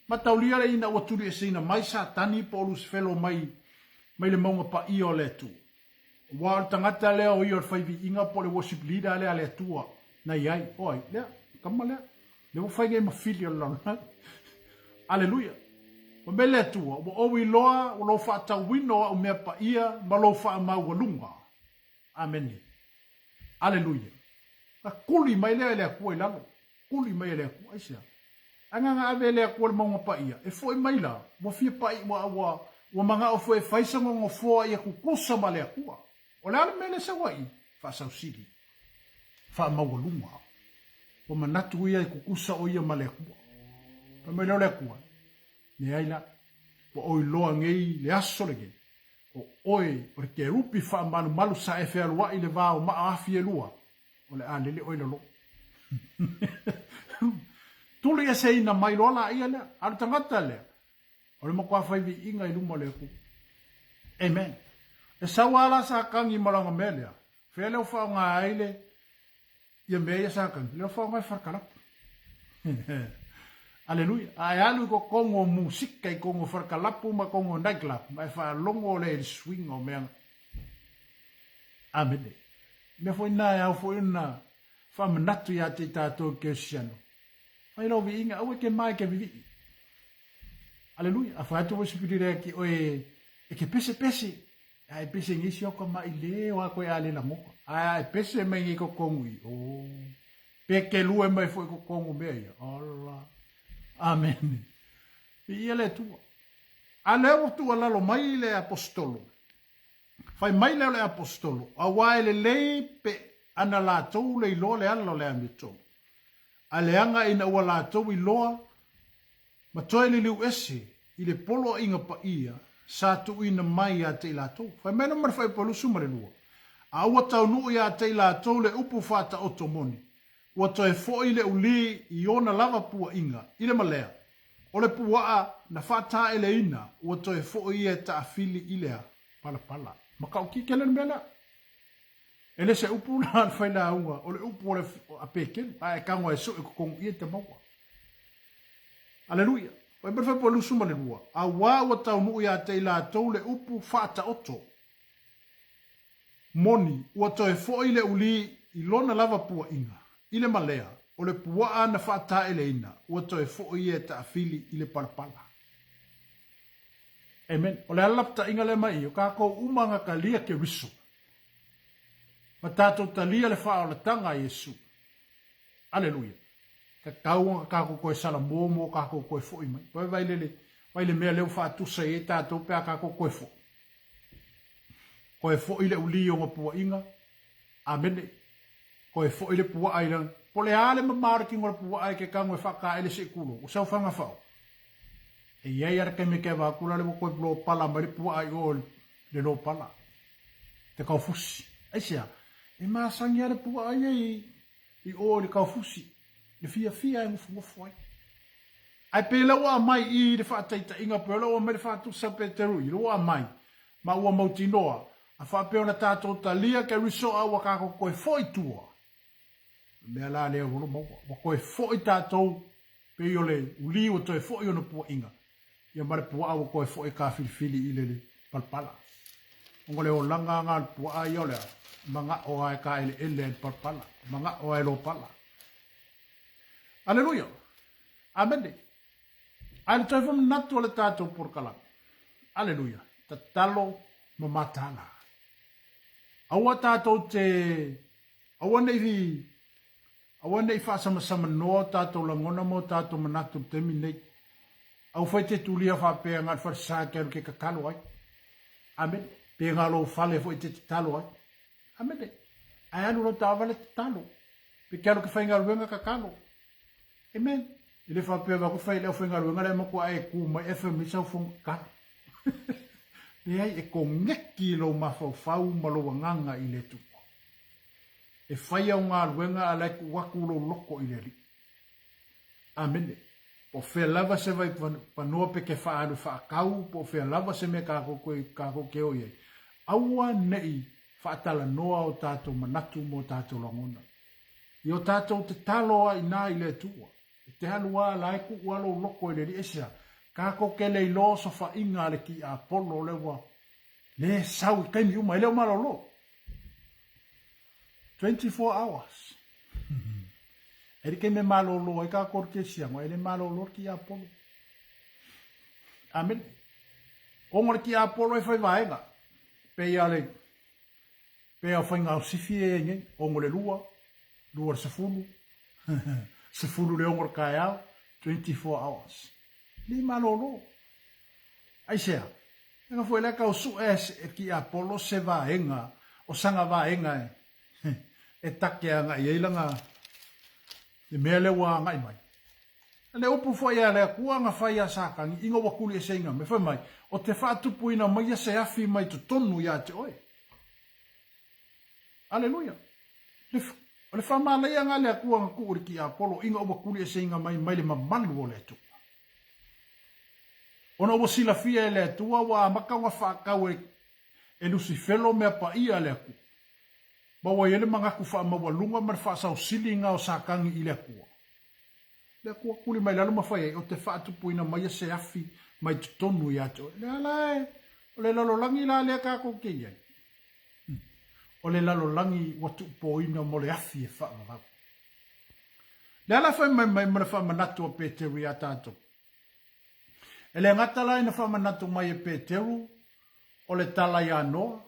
Mataulia le ina ua tulieseina mai Satani po o Lusifelo mai mai le mauga paia o le Atua. Aua o le tagata lea o ia o le fai viiga po o le worship leader lea a le Atua na i ai. O ai? Lea, tama lea. Lea ua fai nei ma fili o le lalolagi. Aleluia. Fai mai le Atua, ua ou iloa o lou faatauina o au mea paia ma lou faamaualuga. Amene. Aleluia. Na kuli mai lea e le Atua i lalo. Kuli mai e le Atua. Aisea? Agaga ave e le Atua le mauga paia, e foi mai la, ua fia pai, ua, ua, ua manao foi e fai sa gogofoa ia tutusa ma le Atua. O le a le mea lea sau ai? Faasausili. Faamaualuga. Ua manatu ia e tutusa o ia ma le Atua. Fai mai lea o le Atua, Leai la, ua ou iloa nei le aso lenei, o oe o le kerupi faamalumalu sa e fealuai i le va o maa afi e lua, o le a lele oe i lalo. Tuli eseina mai loa laia lea, a o le tagata lea, o le matua fai viiga i luma o le Atua. Amen. E sau lava la Satani ma lana mea lea, fea lea o faaaoga ai le ia mea ia Satani, lea o faaaoga e farakalapu. Aleluia. A e alu i totonu o musika, i totonu o falekalapu ma totonu o night club, ma e faalogo lea i le suiga o mea. Amene. Mea foi na e ao foi ona faamanatu ia te i tatou kerisiano. Fai lau viiga, aua e ke ma e ke vivii. Aleluia. A fai atu foi sipili lea ki oe e ke pese pese. A e pese ngi si oka mai le o a koe a le langona. A e pese mai ngi kokongu i. Oh. Pe ke lue mai foi kokongu mea ia. Ala. Amen. Viia le Atua. A lea ua tuualalo mai le Aposetolo. Fai mai lea o le Aposetolo, auā e lelei pe ana latou le iloa le ala o le amiotonu. A leaga ina ua latou iloa ma toe liliu ese i le poloaiga paia sa tuuina mai ia te i latou. Fai mai loma le Fuaiupu 22, A ua taunuu ia te i latou le upu faataoto moni, ua toe foi le uli i ona lava puaʻiga i le malea, o le puaa na faataeleina ua toe foi ia e taafili i le a? Palapala. Makaʻuki tele le mea lea. E le se upu la a le failauga, o le upu o le a Petelu, a e tago e sue totonu i e te maua. Aleluia. Fai mai le Fuaiupu 22, Auā ua taunuu ia te i latou le upu faataoto moni, ua toe foi le uli i lona lava puaʻiga, i le malea, o le puaa na faataeleina, ua toe foi ia e taafili i le palapala. Amen. O le ala lapataiga lea mai i, o kākou uma na talia Keriso, ma tātou talia le faaolataga a Iesu. Aleluia. Tatau ona kākou toe salamo mo kākou toe foi mai. Vai vai lele, vai le mea lea ua faatusa i ai tātou pe a kākou toe foi. Toe foi le uli o ona puaʻiga. Amene. Toe foi le puaa i lana. Po le a le mamao o le tino o le puaa e ke tago e faataele se i tulou. O sau fanga fao. E i ai a le taimi ke avatu la le ua toe lopala mai le puaa i o le lopala. Te kaufusi. Aisea? E masani a le puaa ia i i o i le kaufusi. Le fiafia e nofonofo ai. Ae pe la ua aumai i le faataitaiga pe la ua aumai le faatusa Peteru i ua aumai ma ua mautinoa a faapea ona tatou talia Keriso a ua tatou toe foi i tua. O le mea la lea ua maua, ua toe foi tatou pei o le uli ua toe foi ona puaʻiga, ia ma le puaa ua toe foi e tafilifili i le palapala. Ona o le olaga na o le puaa ia o le a? Manao lava e taeleele ai i le palapala, manao lava e lopala. Aleluia! Amene! Ae le toe faamanatu o le tatou polokalame. Aleluia! Tatalo ma mataala. Aua tatou te, aua ne i, aua ne i faasamsamanoa o tatou lagona ma o tatou manatu i le taimi lenei. Aua foi te tulia faapea na o le falesa e te alu e te tatalo ai. Amene. Pe na o lou fale foi e te tatalo ai. Amene. Ae alu lau taavale tatalo. Pe te alu ke faigaluega tatalo. Amen. E le faapea vaku fai le aufaigaluega lea matua e ku mai e fai mai sau fono tatalo. Leai, e koneki lou mafaufau ma lou agaga i le Atua. E fai au galuega a la e tuu atu lou loto i le Alii. Amene. Po o fea lava se vai panoa pe ke faaalu faatau, po o fea lava se mea kākou koe, kākou ke o i ai. Aua nei faatalanoa o tātou manatu ma o tātou lagona. I o tātou tatalo a inā i le Atua, e te alu a la e kuu a lou loko i le Alii. Aisea? Kākou ke le iloa osofaʻiga a le kiapolo le ua le sau i taimi uma, e le o malolo. 24 hours. E like me malolo ai kākou le kerisiano, e le malolo le kiapolo. Amene. Ona o le kiapolo e fai vaega, pei a le Pea o Faigausifi e ai nei, ono le lua, lua le sefulu, sefulu le ono le taeao, 24 hours. Le malolo. Aisea? Leaga foi la e tau sue e Tiapolo se vaega, o sana vaega e, e take agai ai lana, le mea lea ua agai mai. Le upu foi a le Atua na fai ia Satani ina ua tulieseina mai, fai mai, O te faatupuina maia se afi mai totonu ia te oe. Aleluia! Le, o le faamalaia na a le Atua na tuu i le tiapolo ina ua tulieseina mai mai le mamalu o le Atua. Ona ua silafia e le Atua ua amata ona faatau e, e Lusifelo mea paia a le Atua. Ma ua i ai le manatu faamaualuga ma le faasausiliga o Satani i le Atua. Le Atua tuli mai lalo ma fai ai, o te faatupuina maia se afi mai totonu ia te oe. Lea la e, o le lalolagi la lea tatou te i ai. O le lalolagi ua tuupoina mo le afi e faavavau. Lea la fai mai mai ma le faamanatu a Peteru iā tatou. E le gata la ina faamanatu mai e Peteru o le tala iā Noa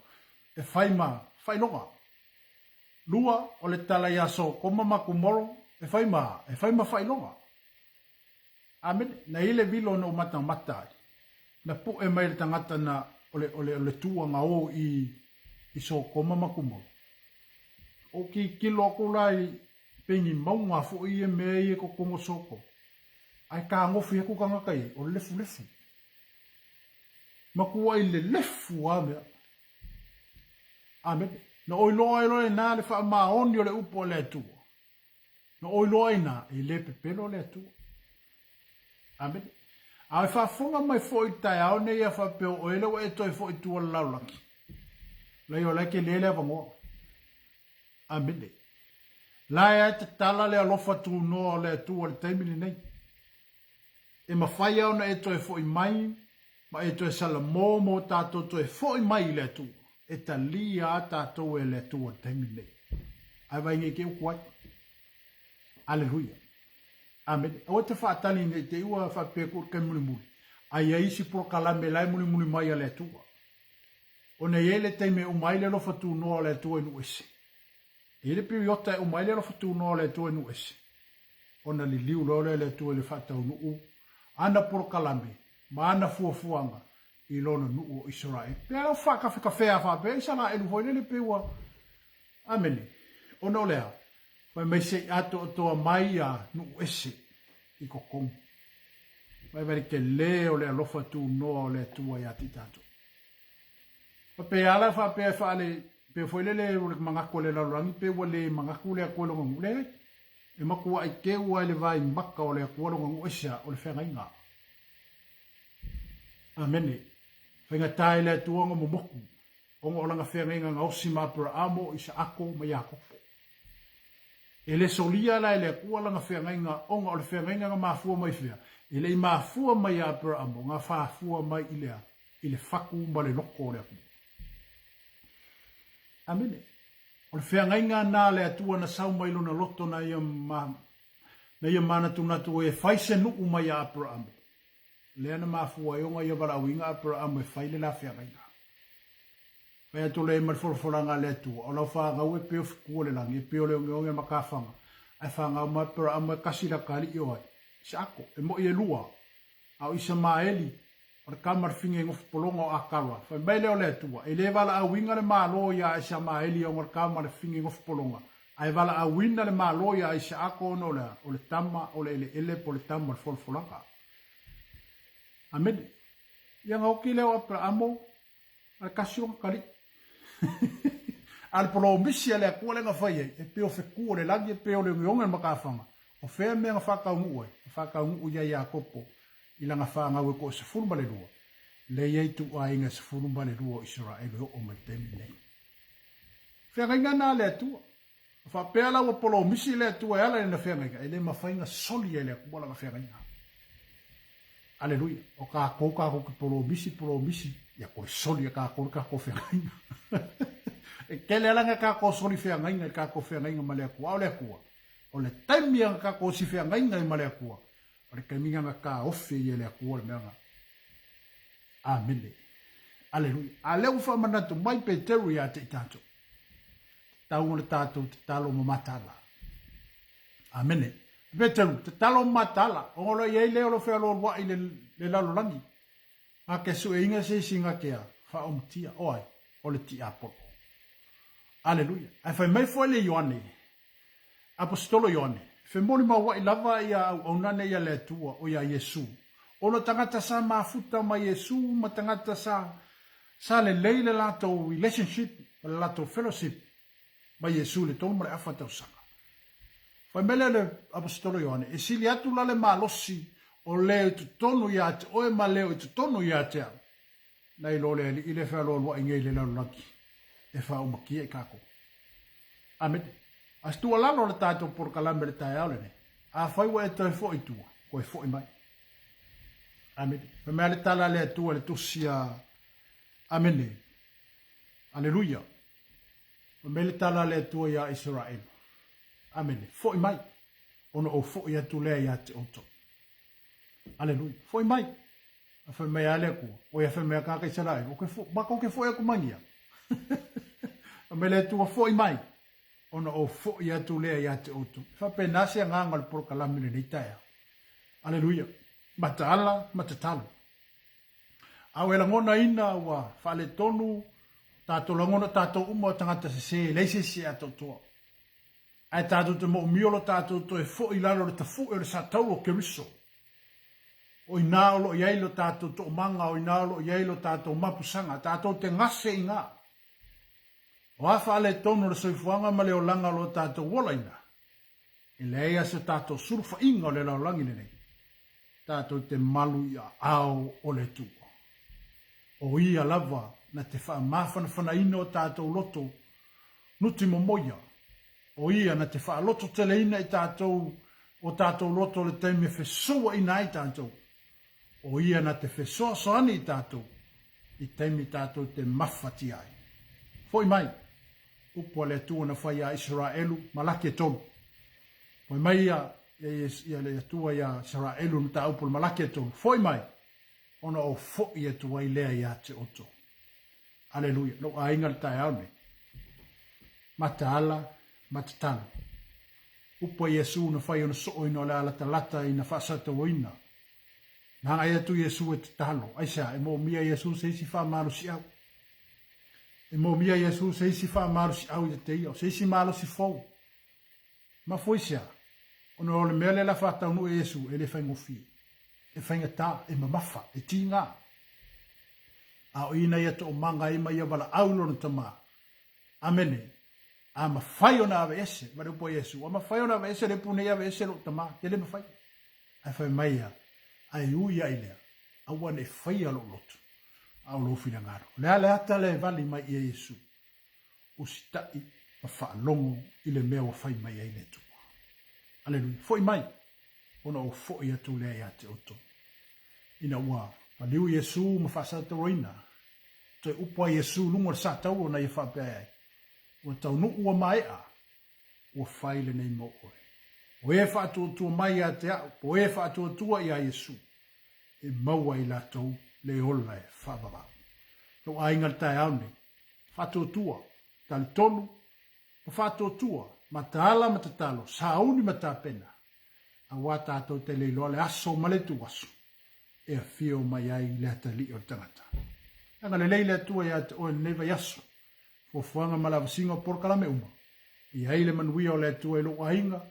e fai ma faailoga. 2, o le tala iā Sotoma ma Kumoro e fai ma, e fai ma faailoga. Amene. Na i ai le vilo na ou matamata ai, na pu'e mai le tagata na o le, o le, o le tuaga o i, i Sotoma ma Kumoro. Ou tilotilo atu la i pei ni mauga foi ia mea ia i totonu o Sotoma. Ae tagofi atu tagata i ai, o le lefulefu. Matuai lelefu lava mea. Amene. Na ou iloa ai loa i ina le faamaoni o le upu a le Atua. Na ou iloa ai ina, e le pepelo le Atua. Amene. A e faafofoga mai foi i le taeao nei a faapea o oe lea ua e toe foi i tua i le lalolagi, leai o la e tele le avanoa. Amene. La e a e tatala le alofa tunoa o le Atua i le taimi lenei. E mafai lava ona e toe foi mai ma e toe salamo mo tatou toe foi mai i le Atua. E talia lava tatou e le Atua i le taimi lenei. Ae vaai nei te i ua tuai. Aleluia. Amene. Aua e te faatali nei te i ua faapea atu i le taimi mulimuli, a i ai isi polokalame la e mulimuli mai a le Atua. Ona e i ai le taimi e uma ai le alofa tunoa o le Atua i nuu ese. E i ai le piriota e uma ai le alofa tunoa o le Atua i nuu ese. Ona liliu loa lea o le Atua i le faataunuu ana polokalame ma ana fuafuaga i lona nuu o Isaraelu. Pe a faakafekafea faapea Isaraelu foi lele pe ua Amene. Ona o le a? Fai mai se i atoatoa mai ia nuu ese i totonu. Vaivai le tele o le alofa tunoa o le Atua ia te i tatou. Faapea la faapea e faale pe foi lele o le manatu o le lalolagi pe ua le manatu le Atua i lona nuu. Leai. E matuai teu lava i le vaimaka o le Atua lona nuu aisea? O le feagaiga. Amene. Faigata i le Atua ona momoku ona o lana feagaiga gaosi ma Aperaamo, Isaako ma Iakopo. E le solia la e le Atua lana feagaiga ona o le feagaiga na mafua mai fea? E le i mafua mai ia Aperaamo, na fafua mai i le a? I le fatu ma le loto o le Atua. Amene. O le feagaiga na a le Atua na sau mai lona loto na ia, ma, na ia manatunatu ai e fai se nuu mai ia Aperaamo. Lea na mafua ai ona ia valaauina Aperaamo e fai le la feagaiga. Fai atu lea ma le folafolaga a le Atua, o lau fanau e pei o fetu o le lagi, e pei o le ogeoge o matafaga, ae fanau ma Aperaamo e kasi lata alii o ai? Isaako, e moi e lua, a o Isamaeli, o le tama a le figa i nofopologa o Akara. Fai mai lea o le Atua, e le valaauina le Malo ia Isamaeli ona o le tama a le figa i nofopologa, ae valaauina le Malo ia Isaako ona o le a? O le tama o le eleele po o le tama o le folafolaga. Amene. Ia na oti lea o Aperaamo a le kasi o kalii. A le polomisi a le Atua lea na fai ai, e pei o fetu o le lagi, e pei o le ogeoge o le matafaga, o fea mea na faataunuu ai? Na faataunuu ia Iakopo i lana fanau e toa-12, lea i ai ituaiga e 12 o Isaraelu e oo mai i le taimi lenei. Feagaiga na a le Atua. A faapea la ua polomisi le Atua e ala i lana feagaiga, e le mafai ona soli e le Atua lana feagaiga. Aleluia. O tatou, tatou te polomisi, polomisi, ia toe soli e tatou le tatou feagaiga. E tele ala na tatou soli feagaiga i le tatou feagaiga ma le Atua. A o le Atua, o le taimi a na tatou osi feagaiga ai ma le Atua, o le taimi na na taofi ai e le Atua le mea na. Amene. Aleluia. A lea ua faamanatu mai Peteru ia te i tatou. Tatau ona tatou tatalo ma mataala. Amene. Peteru, tatalo ma mataala, ona o lo o i ai le o lo o fealoaloai i le, le lalolagi. A ke sueina se isi na ke a, faaomatia, o ai, o le tiapolo. Aleluia. Ae fai mai foi le Ioane, Aposetolo Ioane, femolimauaʻi lava ia auauna nei a le Atua, o ia Iesu. Ona tagata sa mafuta ma Iesu ma tagata sa sa lelei le latou relationship ma le latou fellowship ma Iesu i le 3 ma le afa tausaga. Fai mai lea le Aposetolo Ioane, e sili atu la le malosi o le i totonu ia te oe ma le o i totonu ia te au, nai lo le Alii lea e fealoaloai nei i le lalolagi e faaumakia i tatou. Amene. A se tuualalo le tatou polokalame i le taeao lenei. Afai ua e toe foʻi i tua, toe foʻi mai. Amene. Fai mai le tala a le Atua i le tusi a Amene. Aleluia. Fai mai le tala a le Atua iā Isaraelu. Amene. Foʻi mai, ona ou foʻi atu lea iā te outou. Aleluia. Foʻi mai. A fai mai a le Atua, o ia fai mai a kāka Isaraelu, o ke fo, makou ke foʻi aku mai ia. Fai mai le Atua, foʻi mai, ona ou foʻi atu lea iā te outou. E faapena se agaga o le polokalame i lenei taeao. Aleluia. Mataala ma tatalo. A ua e lagonaina ua faaletonu tatou lagona tatou uma o tagata sese, e leai se isi e atoatoa. Ae tatou te moomia lo tatou toe foʻi i lalo o le tafuʻe o le satauro o Keriso. O inā o lo o i ai lo tatou toomaga, o inā o lo o i ai lo tatou mapusaga, tatou te gase i gā. O a faaletonu o le soifuaga ma le olaga o lo tatou ola ina, e leai a se tatou sulufaiga o le lalolagi lenei, tatou te malu i aao o le Atua. O Ia lava na te faamafanafanaina o tatou loto nuti momoia, o Ia na te faalototeleina i tatou o tatou loto le taimi e fesouaina ai tatou, o Ia na te fesoasoani i tatou i taimi tatou te mafatia ai. Foi mai, upu a le Atua na fai iā Isaraelu, Malaki e tolu. Fai mai ia, ia le Atua iā Isaraelu i mataupu o le Malaki e tolu, Foi mai, ona ou foi atu ai lea iā te outou. Aleluia. Lou aiga le taeao nei. Mataala ma tatalo. Upu a Iesu na fai ona soo ina o le a latalata ina faasatauaina. Na agai atu Iesu e tatalo. Aisea, e moomia Iesu se isi faamalosiau. E moomia Iesu se isi faamalosiau ia te ia, o se isi malosi fou. Mafuaisea, ona o le mea lea la faataunuu e Iesu e le faigofie. E faigata, e mamafa, e tigā. A o ina ia toomaga ai ma ia valaau i lona Tama. Amene. A mafai ona aveese, ma le upu a Iesu, a mafai ona aveese le ipu nei aveese lou Tama, te le mafai. Ae fai mai ia, ae ui ai lea, aua ne i faia lou loto, a o lou finagalo. O le a le ata lea e vali mai ia Iesu? Usitai ma faalogo i le mea ua fai mai ai le Atua. Aleluia. Foi mai, ona ou foi atu lea ia te outou. Ina ua maliu Iesu ma faasatauaina, toe upu ai Iesu i luga o le satauro na ia faapea ai, Ua taunuu ua maea, ua fai lenei mo oe. O e faatuatua mai ia te au, po o e faatuatua iā Iesu, e maua i latou le ola e faavavau. Lou aiga i le taeao nei, faatuatua, talitonu, ma faatuatua, mataala ma tatalo, sauni ma tapena, aua tatou te le iloa le aso ma le ituaso e afio mai ai le atalii o le tagata. Agalelei le Atua ia te oe i lenei vaiaso, fuafuaga ma le avasiga o polokalame uma. I ai le manuia o le Atua i lou aiga,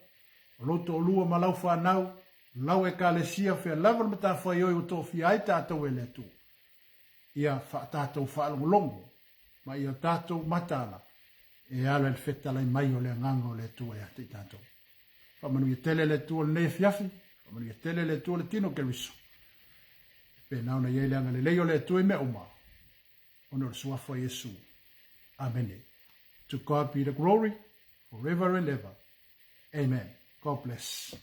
o lou toalua ma lau fanau, lau Ekalesia, fea lava le matafaioi ua tofia ai tatou e le Atua. Ia tatou faalogologo ma ia tatou mataala e ala i le fetalai mai o le Agaga o le Atua ia te i tatou. Faamanuia tele le Atua i lenei afiafi, faamanuia tele le Atua i le tino o Keriso. E pena ona i ai le agalelei o le Atua i mea uma, ona o le suafa o Iesu. Amene. To God be the glory forever and ever. Amen. God bless.